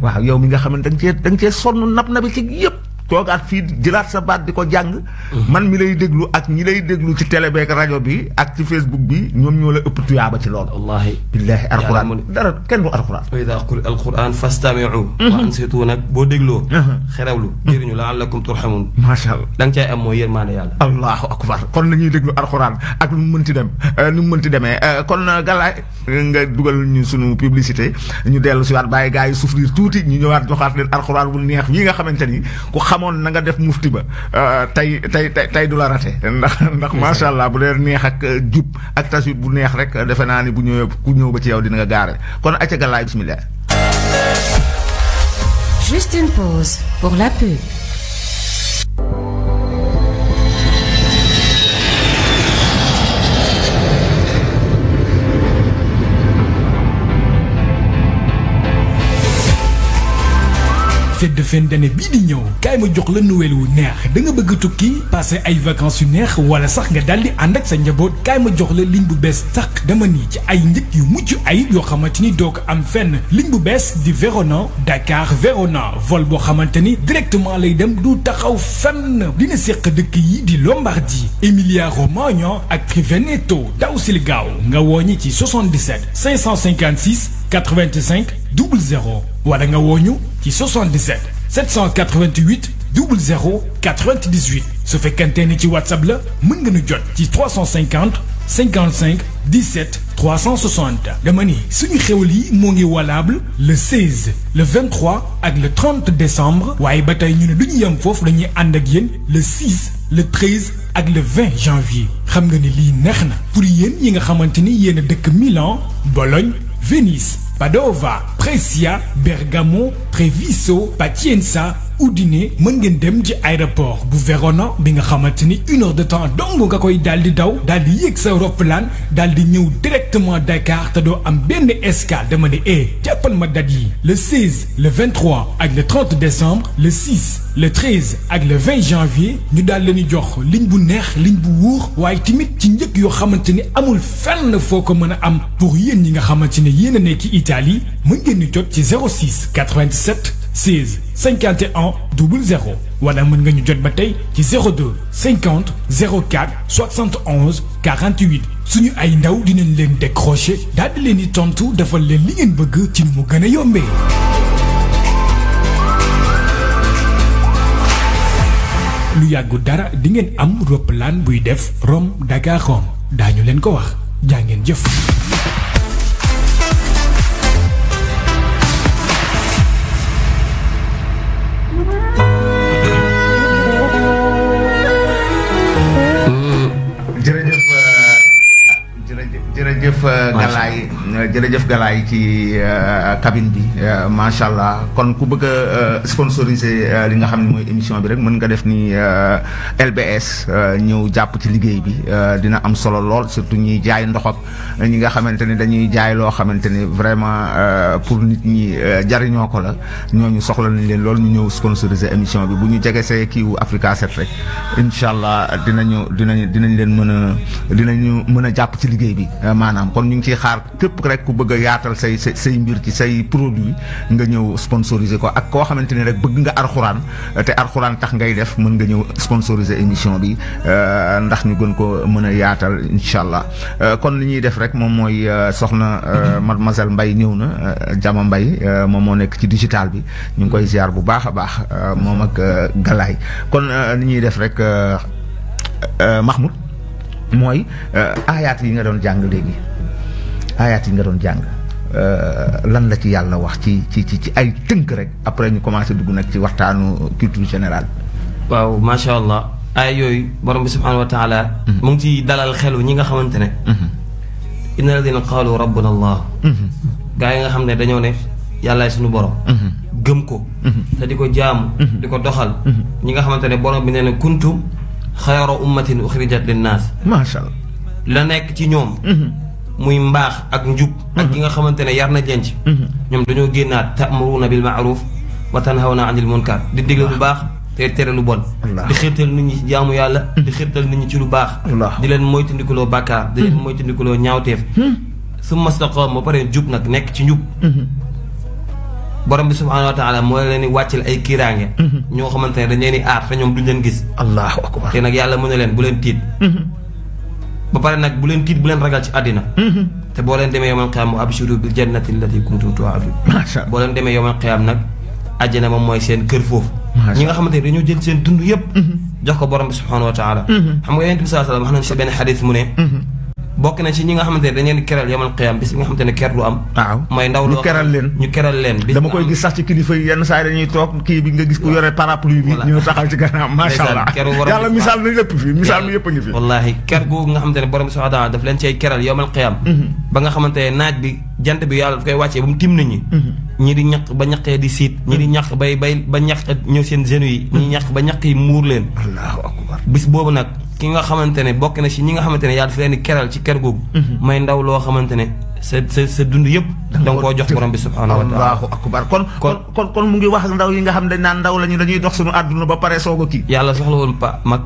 waaw yow mi nga xamante da nga cee sonn nab nabi ci yëpp toogaat fii jëlaat sa baat di ko jàng man mi lay déglu ak ñi lay déglu ci télé beeg rajo bi ak ci Facebook bi ñoom ñoo la ëpp tuyaaba ci loolu wallaahi billaahi alquran dara kenn du alquran wa idaa quri'a alquran fastami'u wa ansitu nag boo dégloo xerewlu jëriñu la'allakum turhamun macha allah da nga cay am mooy yërmaande yàlla allahu akbar kon nañuy déglu alquran ak lu mu mënti dem nu mu mënti demee kon Galaye nga dugal ñu sunu publicité ñu dellu si waat bàyyi gars yi souffrir tuuti ñu ñëwaat joxaat leen alquran bu neex yi nga xamante ni ku xamoon na nga def mufti ba tey du la rate ndax macha allah bu dee neex ak jub ak tajwid bu neex rek defe naa ni bu ñëwee ku ñëw ba ci yow dina nga gaare kon acca Galaye bismillah. Juste une pause pour la pub. fête de fin d'année bii di ñëw kaay ma jox la nouvelle wu neex da nga bëgg tukki passer ay vacances yu neex wala sax nga daldi ànd ak sa njaboot kaay ma jox la ligne bu bees sax dama ni ci ay njëg yu mucc ay yoo xamante ni doo ko am fenn ligne bu bees di Verona Dakar Verona vol boo xamante ni directement lay dem du taxaw fenn dina seq dëkk yi di Lombardie Emilia Romagna ak Triveneto daw sil gaaw nga wooñi ci 77 556 85 00 wala nga wooñu ci 77 788 00 98 su fekkente ni ci WhatsApp la mën nga ñu jot ci 350 55 17 360 dama ni suñu xewal yi moo ngi valable le 16 le 23 ak le 30 décembre waaye ba tey ñu ne duñu yem foofu dañuy ànd ak yéen le 6 le 13 ak le 20 janvier xam nga ni lii neex na pour yéen yi nga xamante ni yéen a dëkk Milan Bologne Venise Padova Brescia Bergamo Treviso Pazienza Udine mën ngeen dem ci aéroport bu Verona bi nga xamante ni 1 heure de temps dong nga koy daal di daw daal di yéeg sa roppalaan daal di ñëw directement Dakar te doo am benn escale dama ne jàppal ma date yi le 16 le 23 ak le 30 décembre le 6 le 13 ak le 20 janvier ñu daal leen di jox ligne bu neex ligne bu wóor waaye tamit ci njëkk yoo xamante ni amul fenn foo ko mën a am pour yéen ñi nga xamante ne yéen a nekk Italie mën ngeen di jot ci 06 87 16 51 00 wala mën nga ñu jot ba tey ci 02 50 04 71 48 suñu ay ndaw dinañ leen décrocher daal di leen di tontu defal leen li ngeen bëgg ci nu mu gën a yombee. lu yàggu dara di ngeen am roppalaan buy def Rome Dakar Rome daañu leen ko wax jaa ngeen jëf. jërëjëf Galaay ci cabine bi macha allah kon ku bëgg a sponsoriser li nga xam ne mooy émission bi rek mën nga def ni LBS ñëw jàpp ci liggéey bi dina am solo lool surtout ñuy jaay ndox ak ñi nga xamante ni dañuy jaay loo xamante ni vraiment pour nit ñi jariñoo ko la ñooñu soxla nañ leen lool ñu ñëw sponsoriser émission bi bu ñu jegesee kiiwu Africa 7 rek incha allah dinañ leen mën a jàpp ci liggéey bi maanaam kon ñu ngi ciy xaar képp rek ku bëgg a yaatal say mbir ci say produit nga ñëw sponsoriser ko ak koo xamante ni rek bëgg nga arxuraan te arxuraan tax ngay def mën nga ñëw sponsoriser émission bi ndax ñu gën ko mën a yaatal incha allah kon li ñuy def rek moom mooy soxna mademoiselle Mbaye ñëw na Jama Mbaye moom moo nekk ci digital bi ñu ngi koy ziar bu baax a baax moom ak Galaay kon li ñuy def rek Mahmoud mooy aayaat yi nga doon jàng léegi aayaat yi nga doon jàng lan la ci yàlla wax ci ay tënk rek après ñu commencé dugg nag ci waxtaanu culture générale. waaw macha allah ay yooyu borom bi subhanahu wa taala mu ngi ci dalal xelu ñi nga xamante ne inna alladina qaalu rabbuna allah gaa yi nga xam ne dañoo ne yàllaay suñu borom gëm ko te di ko jaamu di ko doxal ñi nga xamante ne borom bi nee na kuntum xayra ummatin uxrijat linnaas macha allah la nekk ci ñoom muy mbaax ak njub ak ki nga xamante ne yar na jenc ñoom dañoo génnaat ta'muruna bil ma'ruf wa tanhawna anil munkar di digle lu baax te tere lu bon di xirtal nit ñi ci jaamu yàlla di xirtal nit ñi ci lu baax di leen moytandikuloo bàkkaar di leen moytandikuloo ñaawteef summa staqaamu ba pare jub nag nekk ci njub borom bi subhanahu wa taala moo leen di wàccel ay kiiraange ñoo xamante ne dañ leen di aar te ñoom duñ leen gis allahu akbar te nag yàlla mu ne leen bu leen tiit ba pare nag bu leen tiit bu leen ragal ci àddina te boo leen demee yawmal qiyaam abshiru bil jannati allati kuntum tu'adun boo leen demee yawmal qiyaam nag àjjana moom mooy seen kër foofu ñi nga xamante ne dañoo jël seen dund yëpp jox ko borom bi subhanahu wa taala xam nga yonent bi sallallahu alayhi wasallam wax nañ si benn xadis mu ne bokk na ci ñi nga xamante ne dañ leen di keral yamal qiyaam bis bi nga xamante ne ker du am waaw mooy ndaw ñu keral leen dama koy gis sax ci kilifa yi yenn saa yi dañuy toog kii bi nga gis ku yore parapluie bi ñu taxaw ci gannaaw macha allah yàlla misaal nañ lépp fii misaal mi yëpp a ngi fi wallaahi ker googu nga xamante ne borom bi subhanahu wa taala daf leen cay keral yamal qiyaam ba nga xamante ne naaj bi jant bi yàlla daf koy wàccee ba mu tim nit ñi ñi di ñaq ba ñaqee di siit ñi di ñaq ba ñaq ñëw seen genou yi ñi ñaq ba ñaq yi muur leen allahu akbar bis boobu nag ki nga xamante ne bokk na ci ñi nga xamante ne yàlla dafa leen di keral ci ker googu may ndaw loo xamante ne sa dund yëpp da nga koo jox borom bi subhanahu wa taala allahu akbar kon mu ngi wax ndaw yi nga xam ne dañ naan ndaw lañu dañuy dox suñu àdduna ba pare soog a kii yàlla soxla woon pa mag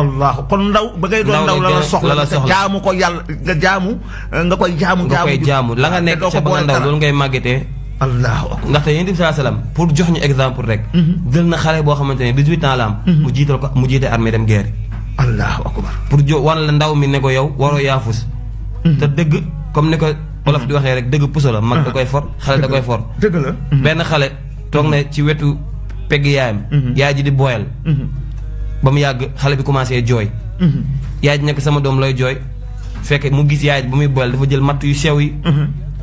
allahu kon ndaw ba ngay doon ndaw la soxla jaamu ko yàlla nga jaamu nga koy jaamu la nga nekk ca ba nga ndaw loolu ngay màggetee allahu akbar ndaxte yonent bi sallallahu alayhi wasallam pour jox ñu exemple rek jël na xale boo xamante ne 18 ans la am mu jiite armée dem guerre allahu akbar pour wan la ndaw mi ne ko yow waroo yaafus te dëgg comme ni ko olof di waxee rek dëgg puso la mag da koy for xale da koy for dëgg la benn xale toog na ci wetu pegg yaayam yaay ji di booyal ba mu yàgg xale bi commencé jooy yaay ji nekk sama doom lay jooy fekk mu gis yaay ji ba muy boole dafa jël matt yu sew yi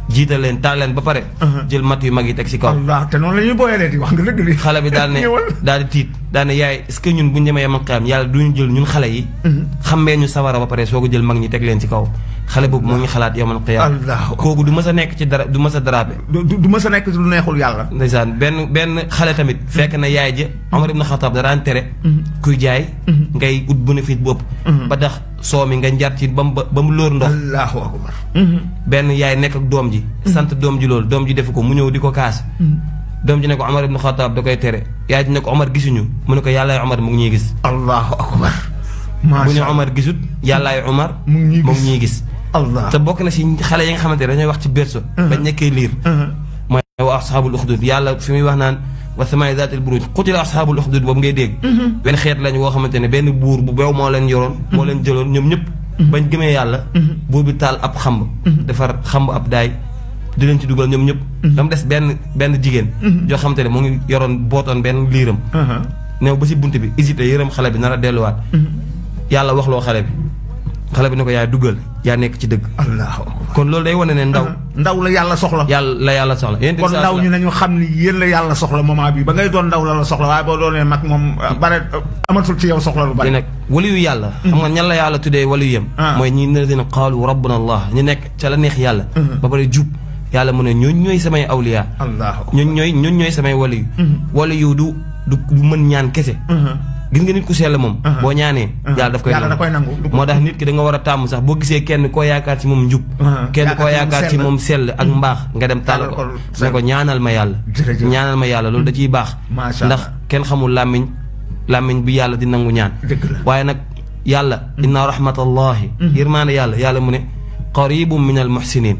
jiital leen taal leen ba pare jël matt yu mag yi teg si kaw Allah te noonu la ñuy booyalee di wax nga dëgg li xale bi daal ne daal di tiit daal ne yaay est-ce que ñun bu ñu demee yamal xiyaam yàlla duñu jël ñun xale yi xammee ñu sawara ba pare soo ko jël mag ñi teg leen ci kaw xale boobu moo ngi xalaat yamal xiyaam kooku du mës a nekk ci dara du mës a darabe du mës a nekk ci lu neexul yàlla ndeysaan benn xale tamit fekk na yaay ja Omar ibn Khattab daraan tere kuy jaay ngay ut bénéfice bopp ba tax soo mi nga njar ci ba mu lóor ndox Allahu akbar benn yaay nekk ak doom ji sant doom ji loolu doom ji defu ko mu ñëw di ko kaas doom ji ne ko Omar ibn Khattab da koy tere yaay ji ne ko Omar gisuñu mu ne ko yàllaay Omar mu ngi ñuy gis Allahu akbar bu ñu Omar gisut yàllaay Omar mu ngi ñuy gis Allah te bokk na si xale yi nga xamante ne dañuy wax ci berso bañ nekkee liir mooy wa ashaabul uxdud yàlla fi muy wax naan wa samaai zaatil buruj qutila ashaabul uxdud boobu ngay dégg benn xeet lañ woo xamante ne benn buur bu beew moo leen yoroon moo leen jëloon ñoom ñëpp bañ gëmee yàlla buur bi taal ab xamb defar xamb ab daay di leen ci dugal ñoom ñëpp dama des benn jigéen joo xamante ne mu ngi yoroon bootoon benn liiram new ba si bunt bi hésité yërëm xale bi nar a delluwaat yàlla waxloo xale bi ne ko yaay duggal yaa nekk ci dëgg Allahu akbar kon loolu day wane ne ndaw la yàlla soxla yàlla soxla kon ndaw ñu nañu xam ni yéen la yàlla soxla moment bi ba ngay doon ndaw la soxla waaye boo doonee mag moom bare amatul ci yow soxla lu bari nag waliyu yàlla xam nga ñan la yàlla tuddee waliyu yam mooy ñi ne dina qaalu rabbuna allah ñu nekk ca la neex yàlla ba pare jub yàlla mu ne ñooñ ñooy samay awliya ñooñ ñooy samay waliyu waliyu du mën ñaan kese gis nga nit ku sell moom boo ñaanee yàlla daf koy nangu moo tax nit ki da nga war a tàmm sax boo gisee kenn koo yaakaar ci moom njub kenn koo yaakaar ci moom sell ak mbaax nga dem tàll ko ne ko ñaanal ma yàlla loolu da ciy baax ndax kenn xamul làmmiñ bi yàlla di nangu ñaan waaye nag yàlla inna rahmatallahi yërmaane yàlla mu ne qaribum min al muhsinin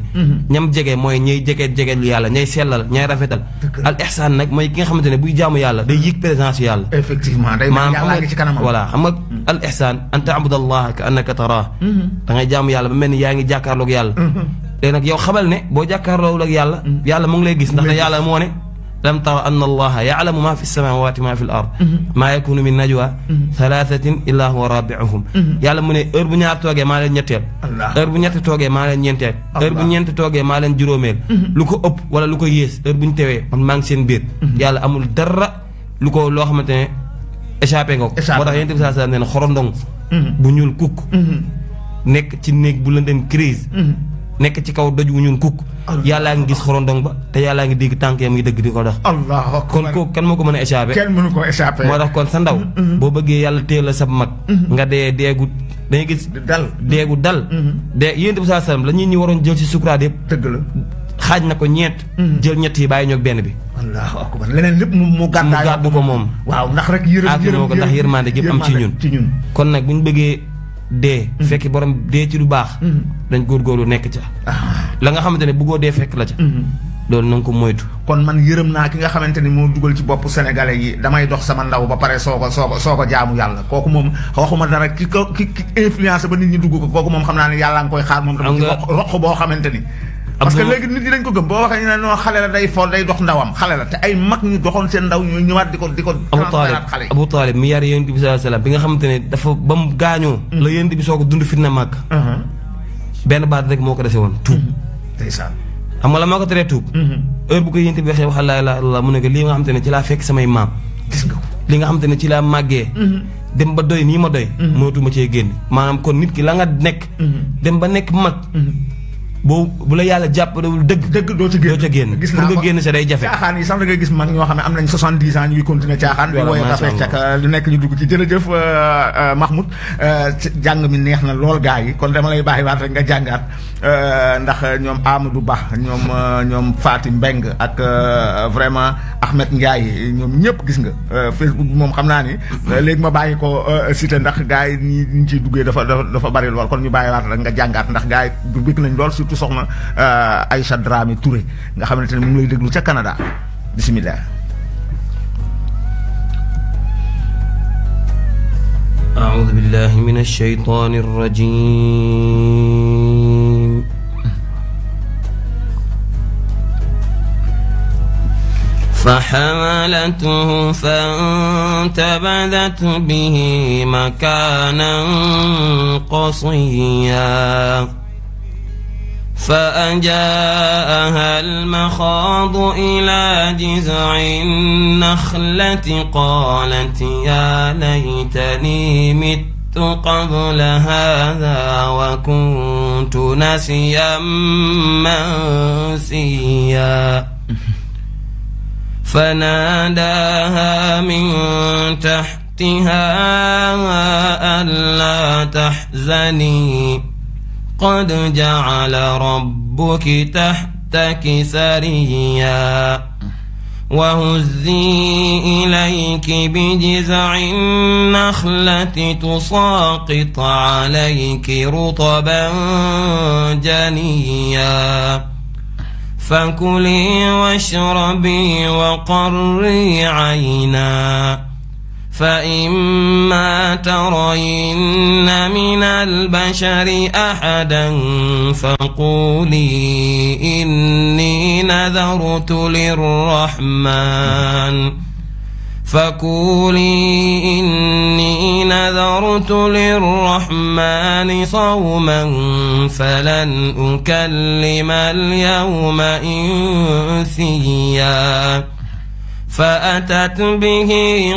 ñam jege mooy ñay jege lu yàlla ñay sellal ñay rafetal al ihsan nag mooy ki nga xamante ne buy jaamu yàlla day yëg présence yàlla effectivement day yàlla ngi ci kanamam voilà xam nga al ihsan an ta'budallaha ka annaka taraah da ngay jaamu yàlla ba mel ni yaa ngi jàkkaarloog yàlla léegi nag yow xamal ne boo jàkkaarloog ak yàlla mu ngi lay gis ndax ne yàlla moo ne lam tara anna allaha ya'lamu ma fi samawati ma fi al ard maa yakunu min najwa thalathatin illa huwa rabi'uhum yàlla mu ne heure bu ñaar toogee maa leen ñetteel heure bu ñett toogee maa leen ñeenteel heure bu ñeent toogee maa leen juróomeel lu ko ëpp wala lu ko yées heure bu ñu tewee man maa ngi seen biir yàlla amul dara lu ko loo xamante ne échappé nga ko moo tax yonent bi sallallahu alayhi wasallam nee na xorondong bu ñuul kukk nekk ci néeg bu lëndëm crise nekk ci kaw doj wu ñun kukk yàllaa ngi gis xorondong ba te yàllaa ngi dégg tànk yam ngi dëgg di ko dox kon kooku kan moo ko mën a échappé kenn mënu ko échappé moo tax kon sa ndaw boo bëggee yàlla téel la sab mag nga deegu dañuy gis deegu dal yénte bi saa sallam la ñi waroon jël ci sukuraat yëpp dëgg la xaaj na ko ñeent jël ñett yi bàyyi ñoog benn bi Allahu akbar leneen lépp mu gàddu ko moom waaw ndax rek yërëm ko ndax yërmande gépp am ci ñun kon nag bu ñu bëggee dee fekk borom dee ci lu baax dañ góorgóorlu nekk ca la nga xamante ne bëggoo dee fekk la ca loolu na nga ko moytu kon man yërëm naa ki nga xamante ni moo dugal ci bopp sénégalais yi damay dox sama ndaw ba pare soo ko jaamu yàlla kooku moom waxuma dara ki influence ba nit ñi dugg ko kooku moom xam naa ne yàlla nga koy xaar moom tam ci roq boo xamante ni parce que léegi nit ñi dañ ko gëm boo waxee ñu ne non xale la day fool day dox ndawam xale la te ay mag ñu doxoon seen ndaw ñooy ñëwaat di ko transféraat xale yi Abu Talib mi yar yonent bi sallallahu alayhi wasallam bi nga xamante ne dafa ba mu gaañoo la yonent bi soo ko dund fitna màgg benn baat rek moo ko dese woon tuub ndeysaan xam nga la moo ko teree tuub heure bu ko yonent bi waxee wax laa ilaaha illallaah mu ne ko lii nga xamante ne ci laa fekk samay maam gis nga ko li nga xamante ne ci laa màggee dem ba doy nii ma doy mootuma cee génn maanaam kon nit ki la nga nekk dem ba nekk mag bu la yàlla jàppalewul dëgg doo ci génn gis naa pour nga génn sa day jafe caaxaan yi sax da ngay gis mag ñoo xam ne am nañ 70 ans ñu ngi continuer caaxaan di wooye rafet cak lu nekk ñu dugg ci jërëjëf Mahmoud jàng mi neex na lool gaa yi kon dama lay bàyyi waat rek nga jàngaat ndax ñoom Amadou Ba ñoom Fatim Mbeng ak vraiment Ahmed Ndiaye ñoom ñëpp gis nga Facebook bi moom xam naa ni léegi ma bàyyi ko cité ndax gaa yi ñu ciy duggee dafa bari lool kon ñu bàyyi waat rek nga jàngaat ndax gaa yi du bëgg nañ lool surtout soxna Aïcha Dramé Touré nga xamante ne mu ngi lay déglu ca Canada bismillah أعوذ بالله من الشيطان الرجيم فحملته فانتبذت به مكانا قصيا فأجاءها المخاض إلى جذع النخلة قالت يا ليتني مت قبل هذا وكنت نسيا منسيا فناداها من تحتها ألا تحزني قد جعل ربك تحتك سريا وهزي إليك بجذع النخلة تساقط عليك رطبا جنيا فكلي واشربي وقري عينا فإما ترين من البشر أحدا فقولي إني نذرت للرحمن صوما فلن أكلم اليوم إنسيا فأتت به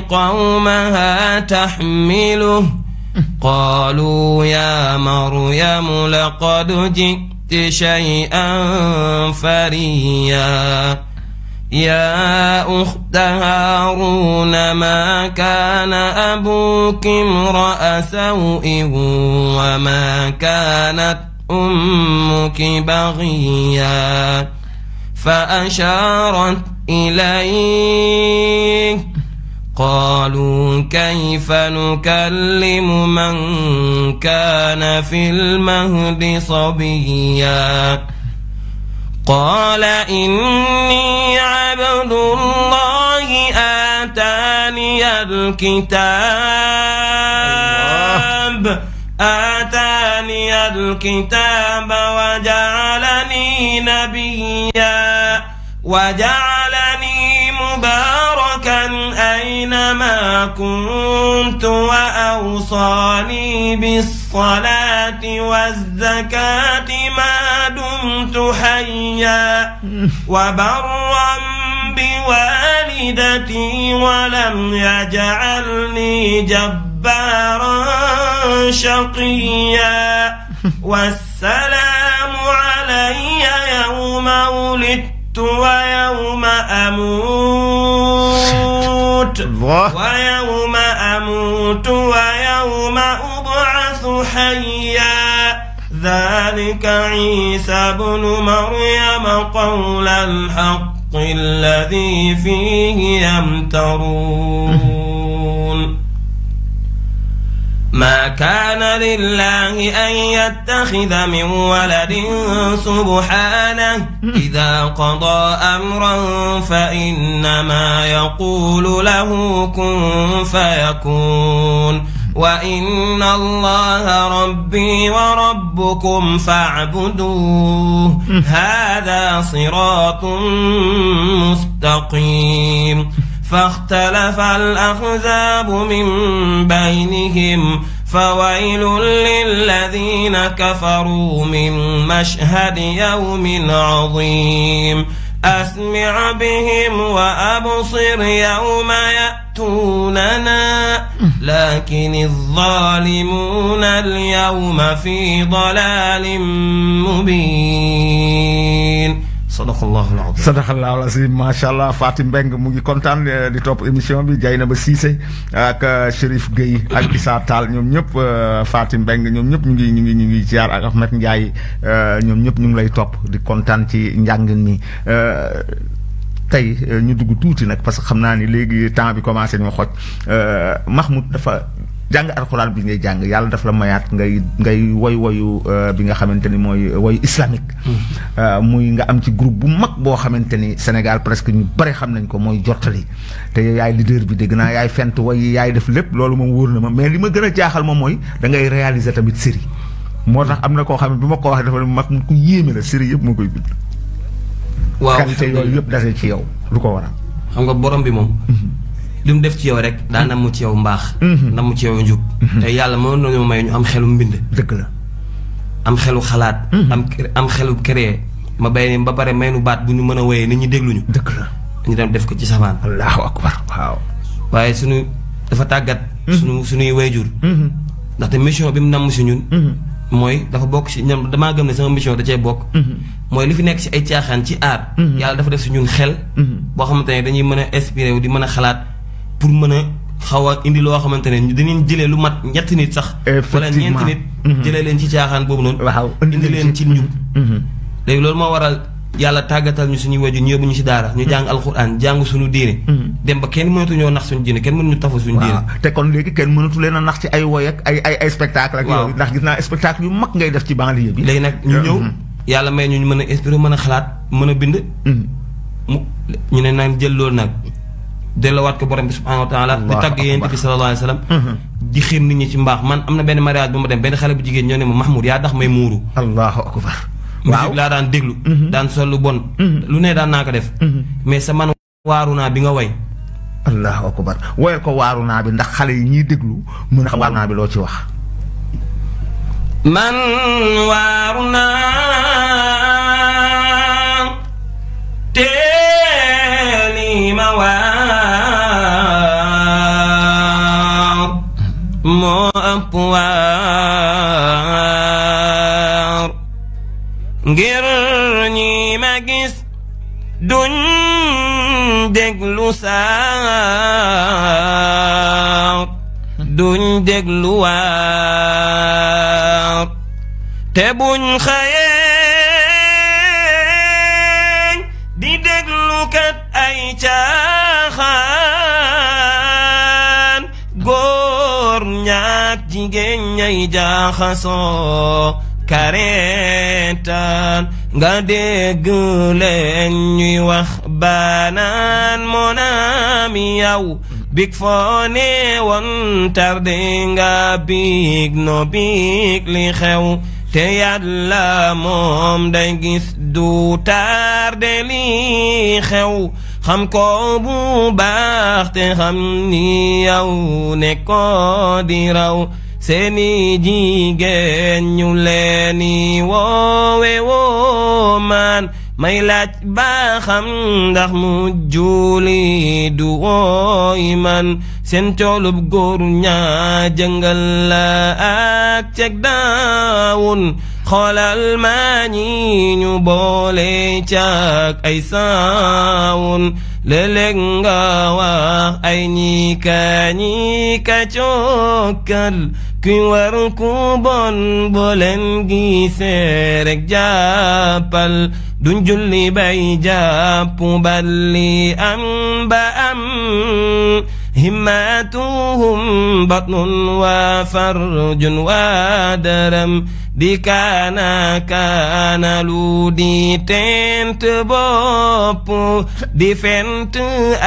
قومها تحمله قالوا يا مريم لقد جئت شيئا فريا يا أخت هارون ما كان أبوك امرأ سوء وما كانت أمك بغيا فأشارت إليه قالوا كيف نكلم من كان في المهد صبيا قال إني عبد الله آتاني الكتاب وجعلني نبيا وجعلني مباركا أينما كنت وأوصاني بالصلاة والزكاة ما دمت حيا وبرا بوالدتي ولم يجعلني جبارا شقيا والسلام علي يوم ولدت ويوم أموت ويوم أبعث حيا ذلك عيسى بن مريم قول الحق الذي فيه يمترون ما كان لله أن يتخذ من ولد سبحانه إذا قضى أمرا فإنما يقول له كن فيكون وإن الله ربي وربكم فاعبدوه هذا صراط مستقيم فاختلف الأحزاب من بينهم فويل للذين كفروا من مشهد يوم عظيم أسمع بهم وأبصر يوم يأتوننا لكن الظالمون اليوم في ضلال مبين sadaqallahul azim. Sadaqallahul azim, mashallah. Fatim Mbeng mu ngi kontaan di topp émission bi. Dieynaba Cissé ak Chérif Gueye ak Issa Tall ñoom ñëpp Fatim Mbeng ñoom ñëpp ñu ngi ziar ak Ahmed Ndiaye ñoom ñëpp ñu ngi lay topp di kontaan ci njàngin mi. Tey ñu dugg tuuti nag parce que xam naa ni léegi temps bi commencé ñu xoj Mahmoud dafa jàng alxuraan bi ngay jàng yàlla daf la mayaat ngay woyu bi nga xamante ni mooy woyu islamique muy nga am ci groupe bu mag boo xamante ni Sénégal presque ñu bari xam nañ ko mooy jottali te yaay leader bi dégg naa yaay fent woy yaay def lépp loolu moom wóor na ma mais li ma gën a jaaxal moom mooy da ngay réaliser tamit série moo tax am na koo xam ne bi ma ko waxee dafa mag mu ku yéeme la série yëpp moo koy bind. waaw qualité yooyu yëpp dase ci yow lu ko waral. xam nga borom bi moom li mu def ci yow rek daa namm ci yow mbaax namm ci yow njub te yàlla mën nañoo may ñu am xelu mbind dëgg la am xelu xalaat am xelu créer ma bay ni ba pare may nu baat bu ñu mën a woyee nit ñi dégluñu dëgg la ñu dem def ko ci safaan allahu akbar waaw waaye suñu dafa tàggat suñuy wayjur ndaxte mission bi mu namm si ñun mooy dafa bokk si ñoom damaa gëm ne sama mission da cee bokk mooy li fi nekk si ay caaxaan ci aar yàlla dafa def si ñun xel boo xamante ne dañuy mën a inspiré wu di mën a xalaat pour mën a xaw a indi loo xamante ne dinañ jëlee lu mat ñetti nit sax wala ñeenti nit jëlee leen ci caaxaan boobu noonu indi leen ci njub léegi loolu moo waral yàlla tàggatal ñu suñuy waju ñu yóbbu ñu si daara ñu jàng alxuraan jàng suñu diine dem ba kenn mënatu ñoo nax suñu diine kenn mënuñu tafu suñu diine te kon léegi kenn mënatu leen a nax ci ay woy ak ay spectacle ak yooyu ndax gis naa spectacle yu mag ngay def ci banlieue bi léegi nag ñu ñëw yàlla may ñu mën a inspiré mën a xalaat mën a bind mu ñu ne naan jël loolu nag delluwaat ko borom bi subhanahu wa taala di tagg yonent bi sallallahu alayhi wa sallam di xiir nit ñi ci mbaax man am na benn mariage bu ma dem benn xale bu jigéen ñoo ne ma Mahmoud yaa tax may muuru allahu akbar musique laa daan déglu daan sol lu bon lu ne daan naa ko def mais sa man waaru naa bi nga way allahu akbar woyal ko waaru naa bi ndax xale yi ñuy déglu mën a xam waaru naa bi loo ci wax man waaru naa teeli ma waar moo ëpp waar ngir ñi ma gis duñ déglu saa duñ déglu waar te buñ xëyee di déglu kat ay caaxaan góor ñaak jigéen ñay jaaxasoo kareetaan nga dégg leen ñuy wax baanaan monaami yow big foo ne woon tarde nga big no big li xew te yàlla moom day gis du tarde li xew xam ko bu baax te xam ni yow ne ko di raw seeni jigéen ñu leeni woowe woo maan may laaj ba xam ndax mu juuli du wooy man seen coolub góor ñaa jëngal la ak ceg daawun xoolal maa ñi ñu boole caag ay saawun léeg-léeg nga wax ay ñi ka cookal kuy war ku bon booleen gisee rek jàppal duñ julli bay jàpp balli am ba am himmatuhum batnun wa farjun wa daram di kaana lu di tent bopp di fent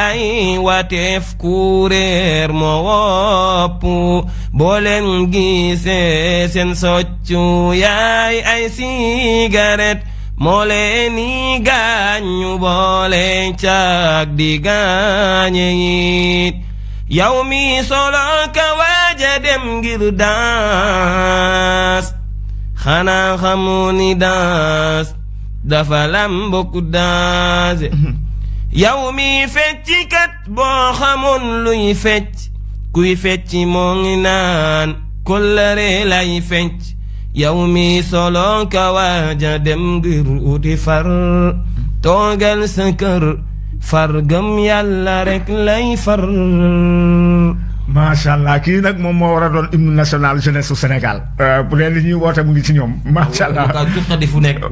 ay wateef kuréer moo wopp booleen gisee seen soccu yaay ay cigarette moo leeni gaañu boole caag di gaañe yit yow mi solo ka waaja dem ngir daas xanaa xamu ni daas dafa lambokku daase yow mi fecci kat boo xamoon luy fecc kuy fecci moo ngi naan kollare lay fecc yow mi solo ka waaja dem ngir uti far toogal sa kër far gëm yàlla rek lay far macha allah kii nag moom moo war a doon hymne national jeunesse su Sénégal bu leen li ñuy woote mu ngi ci ñoom macha allah fu nekk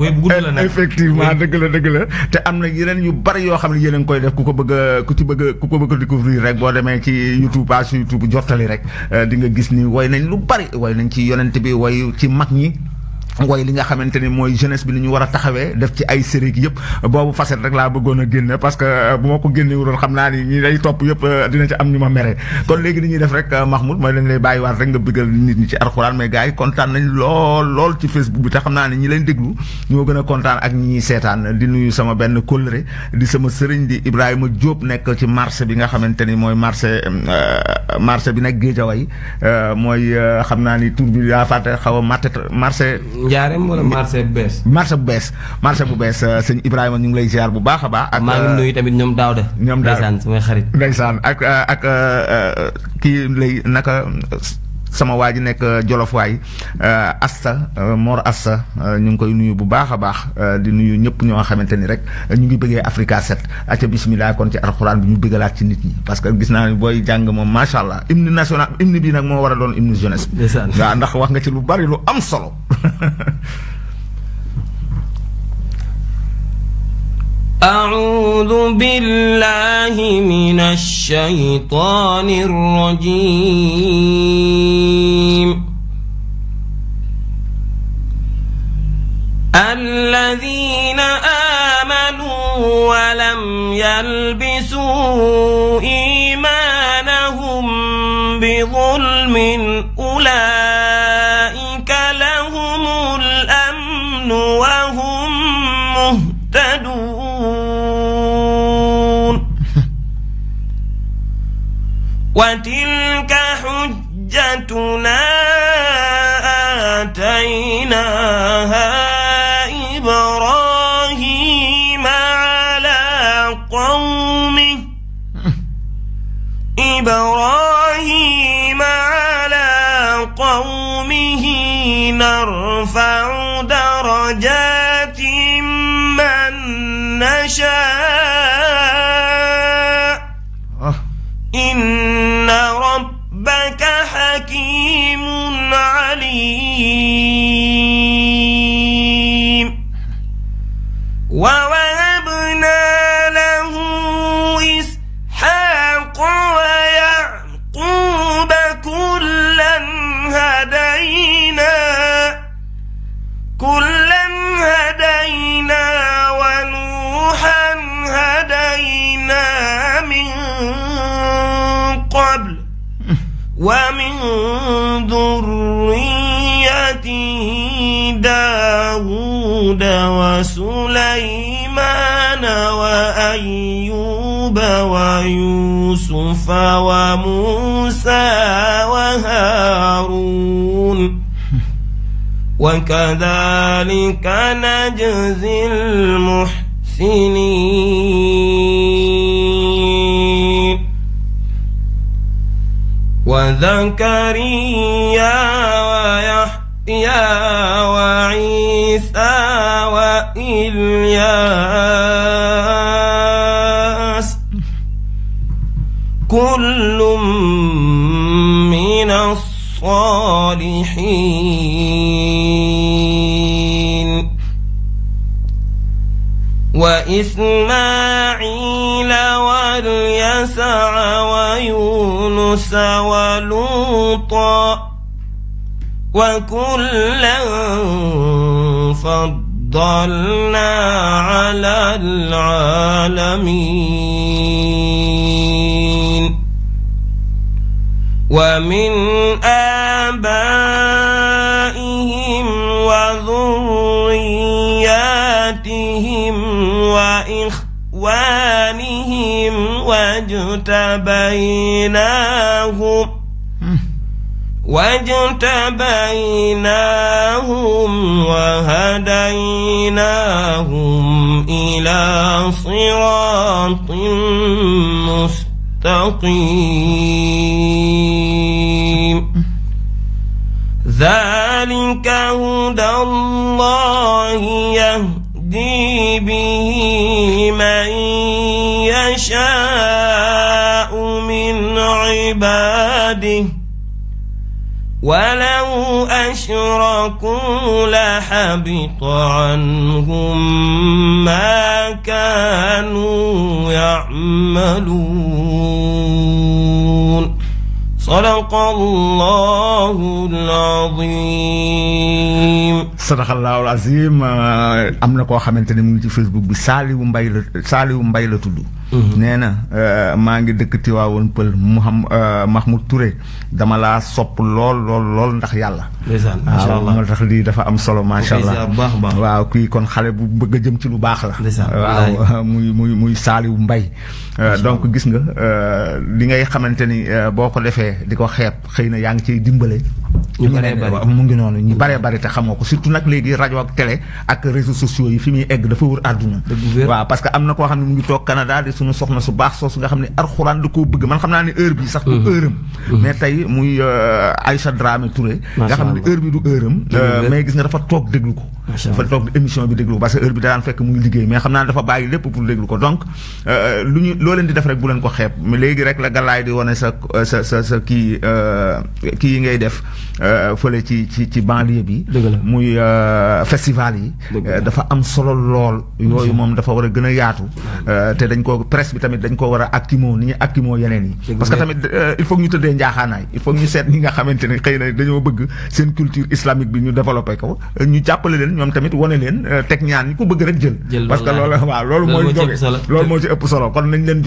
effectivement dëgg la te am na yeneen yu bari yoo xam ne yéen a ngi koy def ku ko bëgg a découvrir rek boo demee ci YouTube page YouTube jottali rek di nga gis ni woy nañ lu bari woy nañ ci yonent bi woy ci mag ñi woy li nga xamante ni mooy jeunesse bi ni ñu war a taxawee def ci ay série yëpp boobu facette rek laa bëggoon a génne parce que bu ma ko génne wuloon xam naa ni ñi lay topp yëpp dina ci am ñu ma mere kon léegi li ñuy def rek Mahmoud mooy dañ lay bàyyiwaat rek nga bëggal nit ñi ci alxuraan mais gars yi kontaan nañ lool ci Facebook bi te xam naa ne ñi leen déglu ñoo gën a kontaan ak ñi ñuy seetaan di nuyu sama benn kóllëre di sama sëriñ di Ibrahima Diop nekk ci marché bi nga xamante ni mooy marché bi nekk Guédiawaye mooy xam naa ni tur bi daa fàtte xaw a marché Njaareem wala marché bu bees. marché bu bees sëñ Ibrahima ñu ngi lay ziar bu baax a baax. ak maa ngi nuyu tamit ñoom Daouda. ndeysaan samay xarit. ndeysaan ak kii lay naka sama waa ji nekk Jolof waay Asta Mor Asta ñu ngi koy nuyu bu baax a baax di nuyu ñëpp ñoo xamante ni rek ñu ngi bëggee Africa 7 aca bismillah kon ci alxuraan bi ñu bëggalaat ci nit ñi parce que gis naa ni booy jàng moom macha allah hymne national hymne bi nag moo war a doon hymne jeunesse bi. waaw ndax wax nga ci lu bari lu am solo. أعوذ بالله من الشيطان الرجيم الذين آمنوا ولم يلبسوا إيمانهم بظلم أولئك لهم الأمن وهم مهتدون وتلك حجتنا آتيناها إبراهيم على قومه نرفع درجات من نشاء إن ربك حكيم عليم ووهبنا له إسحاق ويعقوب كلا هدينا ونوحا هدينا من قبل ومن ذريته داود وسليمان وأيوب ويوسف وموسى وهارون وكذلك نجزي المحسنين وزكريا ويحيى وعيسى وإلياس كل من الصالحين وإسماعيل واليسع ويونس ولوطا وكلا فضلنا على العالمين ومن آبائهم وذرياتهم وإخوانهم واجتبيناهم وهديناهم إلى صراط مستقيم ذلك هدى الله يهدي به من يشاء من عباده ولو أشركوا لحبط عنهم ما كانوا يعملون صدق الله العظيم الرجيم. sadaqallahul azim. am na koo xamante ne mu ngi ci Facebook bi Saliou Mbaye la tudd. nee na maa ngi dëkk Tiwaawoon Pël Mahmoud Touré dama laa sopp lool ndax yàlla. ndeysaan macha allah moo tax lii dafa am solo macha allah. waaw kii kon xale bu bëgg a jëm ci lu baax la. waaw muy Saliou Mbaye. donc gis nga li ngay xamante ni boo ko defee di ko xeeb xëy na yaa ngi ciy dimbale. ñu bëree bëri mu ngi noonu ñu bëree bëri te xamoo ko surtout nag léegi rajo ak télé ak réseaux sociaux yi fi muy egg dafa wër àdduna. waaw parce que am na koo xam ne mu ngi toog Canada di suñu soxna su baax soosu nga xam ne alxuraan da koo bëgg man xam naa ne heure bi sax du heure am. mais tey muy Aïcha Dramé Touré. nga xam ne heure bi du heure am. mais gis nga dafa toog déglu ko. dafa toog émission bi déglu ko parce que heure bi daan fekk muy liggéey mais xam naa dafa bàyyi lépp pour déglu ko donc loo leen di def rek bu leen ko xeeb mais léegi rek la galaay di wane sa kii yi ngay def fële ci banlieue bi. muy festival yi. dafa am solo lool. yooyu moom dafa war a gën a yaatu. te dañ ko presse bi tamit dañ ko war a actimoo ni ñu actimoo yeneen yi. parce que tamit il faut que ñu tëddee njaaxaanaay il faut que ñu seet ñi nga xamante ne xëy na dañoo bëgg seen culture islamique bi ñu développé ko ñu jàppale leen ñoom tamit wane leen teg ñaan ñi ko bëgg rek jël. parce que loolu mooy jóge loolu moo ci ëpp solo kon nañ leen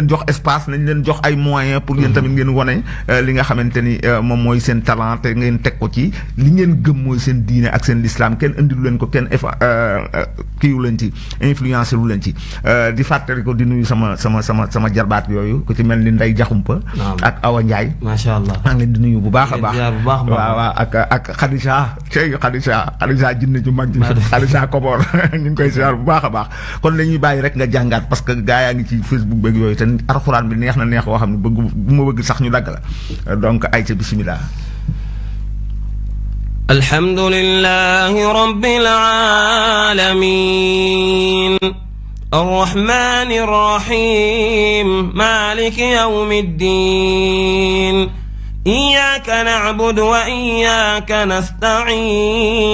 jox espace nañ leen jox ay moyens pour yéen tamit ngeen wane li nga xamante ni moom mooy seen talent te ngeen teg ko ci li ngeen gëm mooy seen diine ak seen l'islam kenn indilu leen ko kenn kiiwu leen ci influencé lu leen ci di fàttali ko di nuyu sama jarbaat yooyu ku ci mel ni Ndey Jaxumpa ak Awa Ndiaye macha allah maa ngi leen di nuyu bu baax a baax waaw ak Khadija jinne ju mag ji Khadija Kobor ñu ngi koy ziar bu baax a baax kon lañuy bàyyi rek nga jàngaat parce que gaa yaa ngi ci Facebook beeg yooyu te alxuraan bi neex na neex woo xam ne bu ma bëgg sax ñu dagg la donc ay ca bismillah. alhamdulillahi rabbil alamin الرحمن الرحيم مالك يوم الدين إياك نعبد وإياك نستعين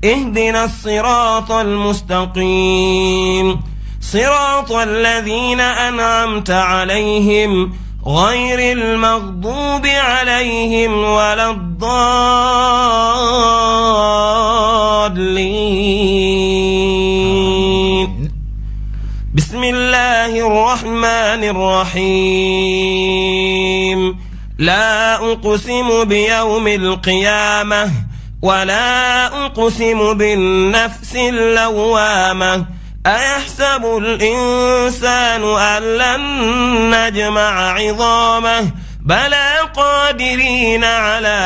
اهدنا الصراط المستقيم صراط الذين أنعمت عليهم غير المغضوب عليهم ولا الضالين بسم الله الرحمن الرحيم لا أقسم بيوم القيامة ولا أقسم بالنفس اللوامة أيحسب الإنسان أن لن نجمع عظامه بلى قادرين على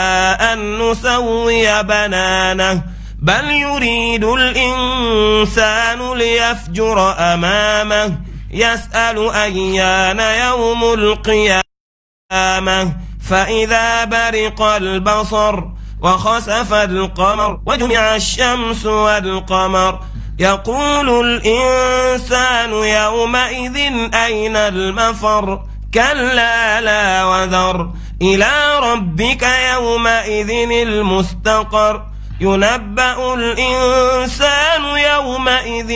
أن نسوي بنانه بل يريد الإنسان ليفجر أمامه يسأل أيان يوم القيامة فإذا برق البصر وخسف القمر وجمع الشمس والقمر يقول الإنسان يومئذ أين المفر كلا لا وذر إلى ربك يومئذ المستقر ينبأ الإنسان يومئذ